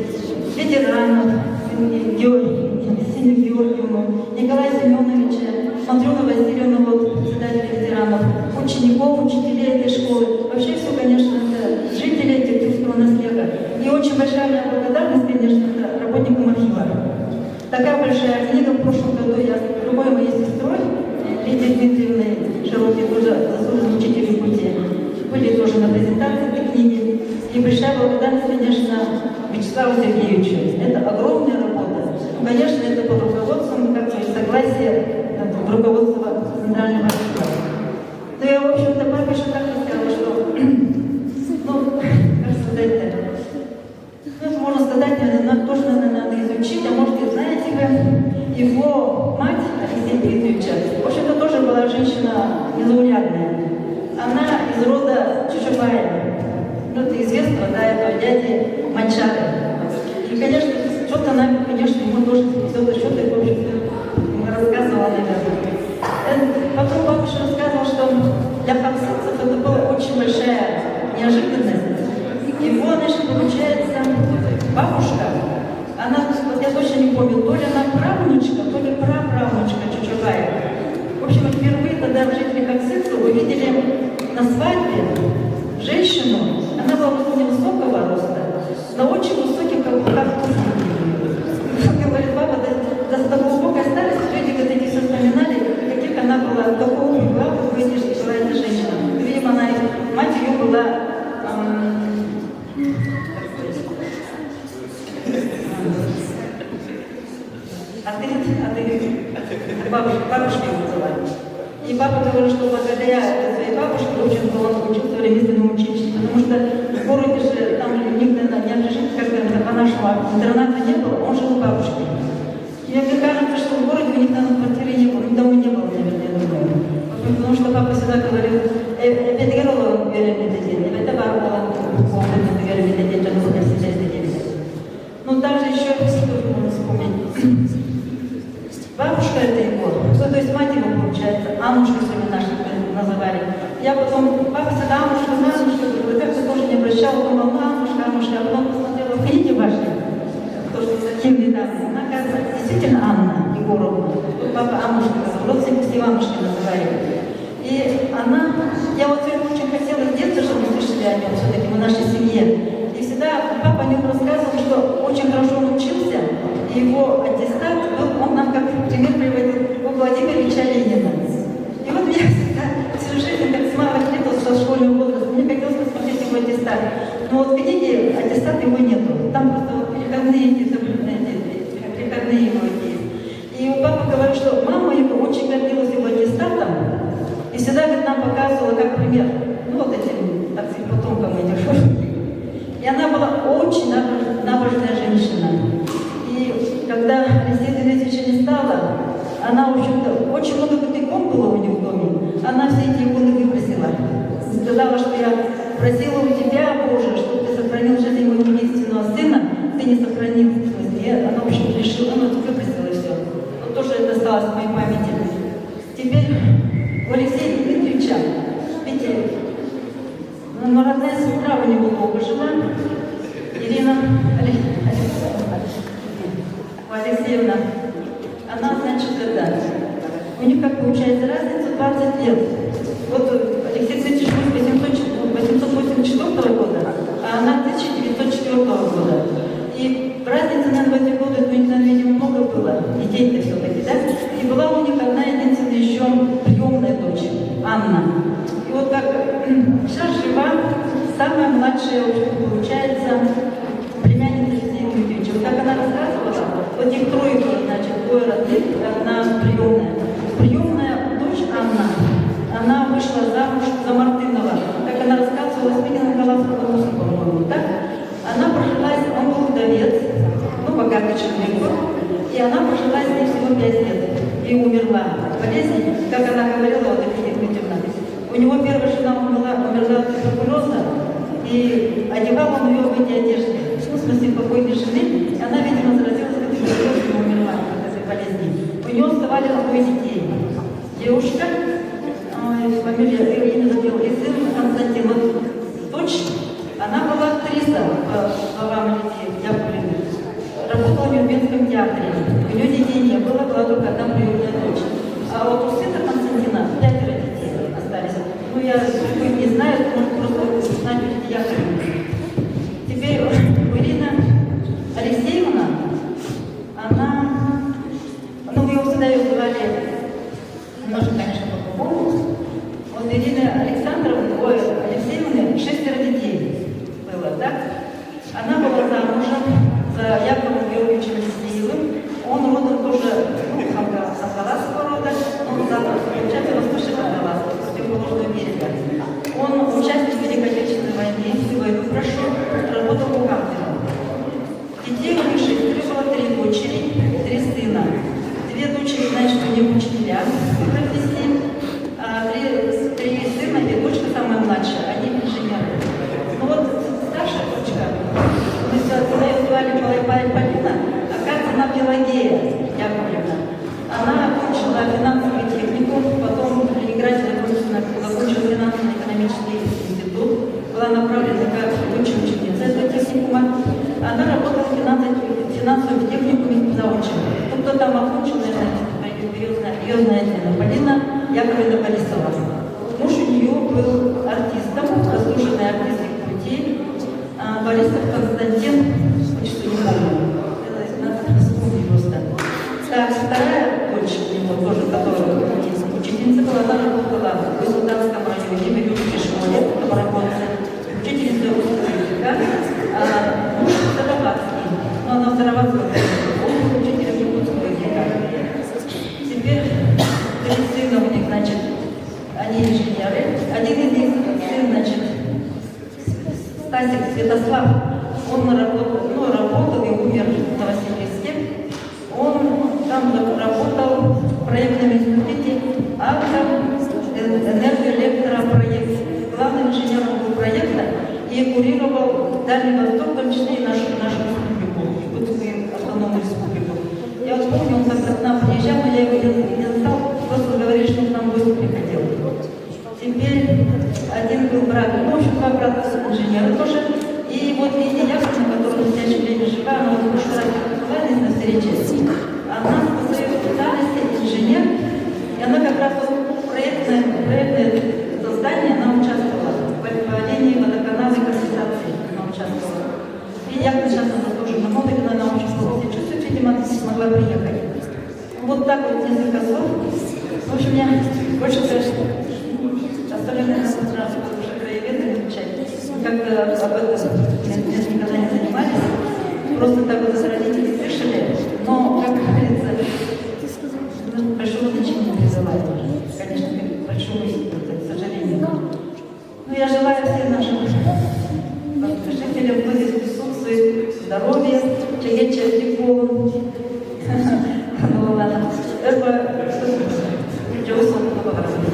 Speaker 5: Ветеранов, Синю Георгиевну, Николая Семеновича, Матрёну Васильевну, вот, председателя ветеранов, учеников, учителей этой школы, вообще все, конечно, это жителей Тюктюрского наслега. И очень большая моя благодарность, конечно, это работникам архива. Такая большая книга в прошлом году я с другой моей сестрой, Лидией Дмитриевной Широкой, тоже заслуженный учитель Якутии, были тоже на презентации этой книги. И большая благодарность, конечно, Вячеславу Сергеевичу. Это огромная работа. Ну, конечно, это под руководством, как бы согласие руководства Центрального архива. Но я, в общем-то, папе еще так рассказала, что, ну, как сказать-то, ну, это можно сказать, наверное, тоже, наверное, надо изучить, а может и знаете вы, его мать Алексея Дмитриевича, в общем-то, тоже была женщина незаурядная. Она из рода Чучубая, ну, это известного, да, этого дяди Манчары. И, конечно, что-то она, конечно, ему тоже что-то, что-то, в общем-то, рассказывала, наверное. Потом папа еще рассказывал, что для хаксытцев это была очень большая неожиданность. Его, значит, получается, бабушка, она, вот я точно не помню, то ли она правнучка, то ли праправнучка Чучубая. В общем, впервые тогда жители Хаксытца увидели на свадьбе женщину, она была невысокого роста, но очень высокий, как, как Как говорит папа, до, до, до глубокой старости люди, когда эти все вспоминали, каких она была, какого была, какой была эта женщина. Видимо, она, мать ее была эм, Атырит, бабушка, бабушка его звали. И папа говорил, что благодаря своей бабушке, в общем-то, он учился в ремесленном училище, потому что в городе же там у них, наверное, не общежитие, как это по-нашему, а интерната не было, он жил у бабушки. И мне кажется, что в городе у них там квартиры не было, дома не было, наверное, я думаю. Потому что папа всегда говорил, эбэтигэр үөрэммитэ диэн, эбэтэ баар буолан үөрэммитэ диэн дьону Ну, также еще, что можно вспомнить. Бабушка это его, ну, то есть мать его, получается, Аннушка сегодня нашу называли. Я потом, папа всегда Аннушка, Аннушка, говорю, как-то тоже не обращала, думала, ну, Аннушка, Аннушка, а потом посмотрела в книге вашей, тоже архивные данные, она, оказывается, действительно Анна Егоровна. Вот папа Аннушка, родственники все
Speaker 16: Иванушки называли. И она, я вот все очень хотела с детства, чтобы мы слышали о нем все-таки в нашей семье. И всегда папа о нем рассказывал, что очень хорошо он учился, и его аттестат был, он нам как пример приводил у Владимира Ильича Ленина. И вот я всегда, всю жизнь, как с малых лет, вот со школьного возраста, мне хотелось посмотреть его аттестат. Но вот в книге аттестата его нету. Там просто вот переходные эти, переходные его есть. И у папы говорит, что мама его очень гордилась его аттестатом, и всегда, говорит, нам показывала как пример, ну вот этим, так сказать, потомкам этих И она была очень набожная женщина. И когда Алексея Дмитриевича не стало, она, в общем-то, очень много икон было у них в доме. Она все эти иконы выбросила. Сказала, что я просила у тебя, Боже, чтобы ты сохранил жизнь моего единственного сына, ты не сохранил. В смысле, и она, в общем, решила, ну, выбросила все. Вот тоже это осталось в моей памяти. Теперь у Алексея Дмитриевича, видите, ну, родная сестра у него долго жила, Ирина Алексеевна. Она, значит, это, у них, как получается, разница 20 лет. Вот Алексей Дмитриевич 884 года, а она 1904 года. И разница, наверное, в эти годы, ну, наверное, видимо, много было, детей-то все-таки, да? И была у них одна единственная еще приемная дочь, Анна. И вот как сейчас жива самая младшая, в общем, получается, племянница Алексея Дмитриевича. Вот как она рассказывала, вот их трое было, значит, двое родных, одна приемная. Приемная дочь Анна, она вышла замуж за Мартынова. Как она рассказывала, сменила Николаевского музыку, по-моему, так? Она прожила, он был вдовец, ну, богатый человек был, и она прожила с ним всего 5 лет и умерла от болезни, как она говорила, вот Екатерина Дмитриевна. У него первая жена умерла, умерла от туберкулеза, и одевал он ее в эти одежды. Ну, в смысле, покойной жены, и она, видимо, заразилась туберкулезом и умерла от этой болезни. У нее оставались двое детей. Девушка, ой, фамилия, ее имя забыла, и сын Константин. Вот дочь, она была актриса, по словам Лидии Яковлевны. Работала в Нюрнбергском театре. У нее детей не было, была только одна приемная дочь. А вот у сына Константина пятеро детей остались. Ну, я судьбу не знаю, может, просто узнать у Лидии Яковлевны. Теперь у Ирина Алексеевна, она, ну, ее всегда ее звали, немножко, конечно, по-другому. Вот Ирина Александровна, ой, Алексеевны шестеро детей было, так? Она была замужем за Яковом Георгиевичем Алексеевым. Он родом тоже, ну, хангаласского рода, он получается, восточный Хангалас, противоположного берега. Он участник Великой Отечественной войны, всю войну прошел, работал бухгалтером. Детей у них шестеро было, три дочери, три сына. Две дочери, значит, у них учителя по профессии, а три сына и дочка самая младшая, они инженеры. Ну вот старшая дочка, мы всегда ее звали Полина, оказывается, она Пелагея Яковлевна. Она окончила финансовый техникум, потом в Ленинграде закончила финансово-экономический институт, была направлена как лучшая ученица этого техникума. Она работала в финансовом техникуме заочно. Ну, кто там окончил, наверное, ее знает, наверное, Полина Яковлевна Борисова. Муж у нее был артистом, заслуженный артист Якутии, Борисов Константин, что не помню, надо вспомнить просто. Так, вторая дочь у него тоже, которая учительница была, она работала в Султанском районе, в Ирюнской школе, добровольцы, учительница русского языка, а муж Сараватский, но она в Сараватском, он был учителем якутского языка. Теперь три сына у них, значит, они инженеры. Один из них сын, значит, Стасик Святослав, он работал, ну, работал и умер в Новосибирске. Он там работал в проектном институте автор энергоэлектропроект. Главным инженером был проекта и курировал Дальний Восток, в том числе и нашу республику, Якутскую автономную республику. Я вот помню, он как-то к нам приезжал, но я его не застал, просто говорили, что он к нам в гости приходил. Теперь один был брат, ну, в общем, два брата инженеры тоже. И вот Лидия Яковлевна, которая в настоящее время жива, она вот в прошлый раз была здесь на встрече, она по своей специальности инженер, и она как раз смогла приехать. Вот так вот несколько слов. В общем, я больше остальное, наверное, уже краеведы изучать. Как-то об этом никогда не занимались. Просто так вот от родителей слышали. Но, как говорится, большого значения не придавали. Конечно, к большому, к сожалению. Но я желаю всем нашим жителям, кто здесь присутствует, здоровья, чэгиэн-чэбдик буолун. Это дьолу-соргуну баҕарабын.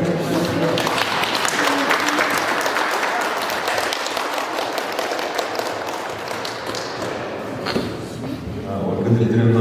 Speaker 6: Ольга Дмитриевна.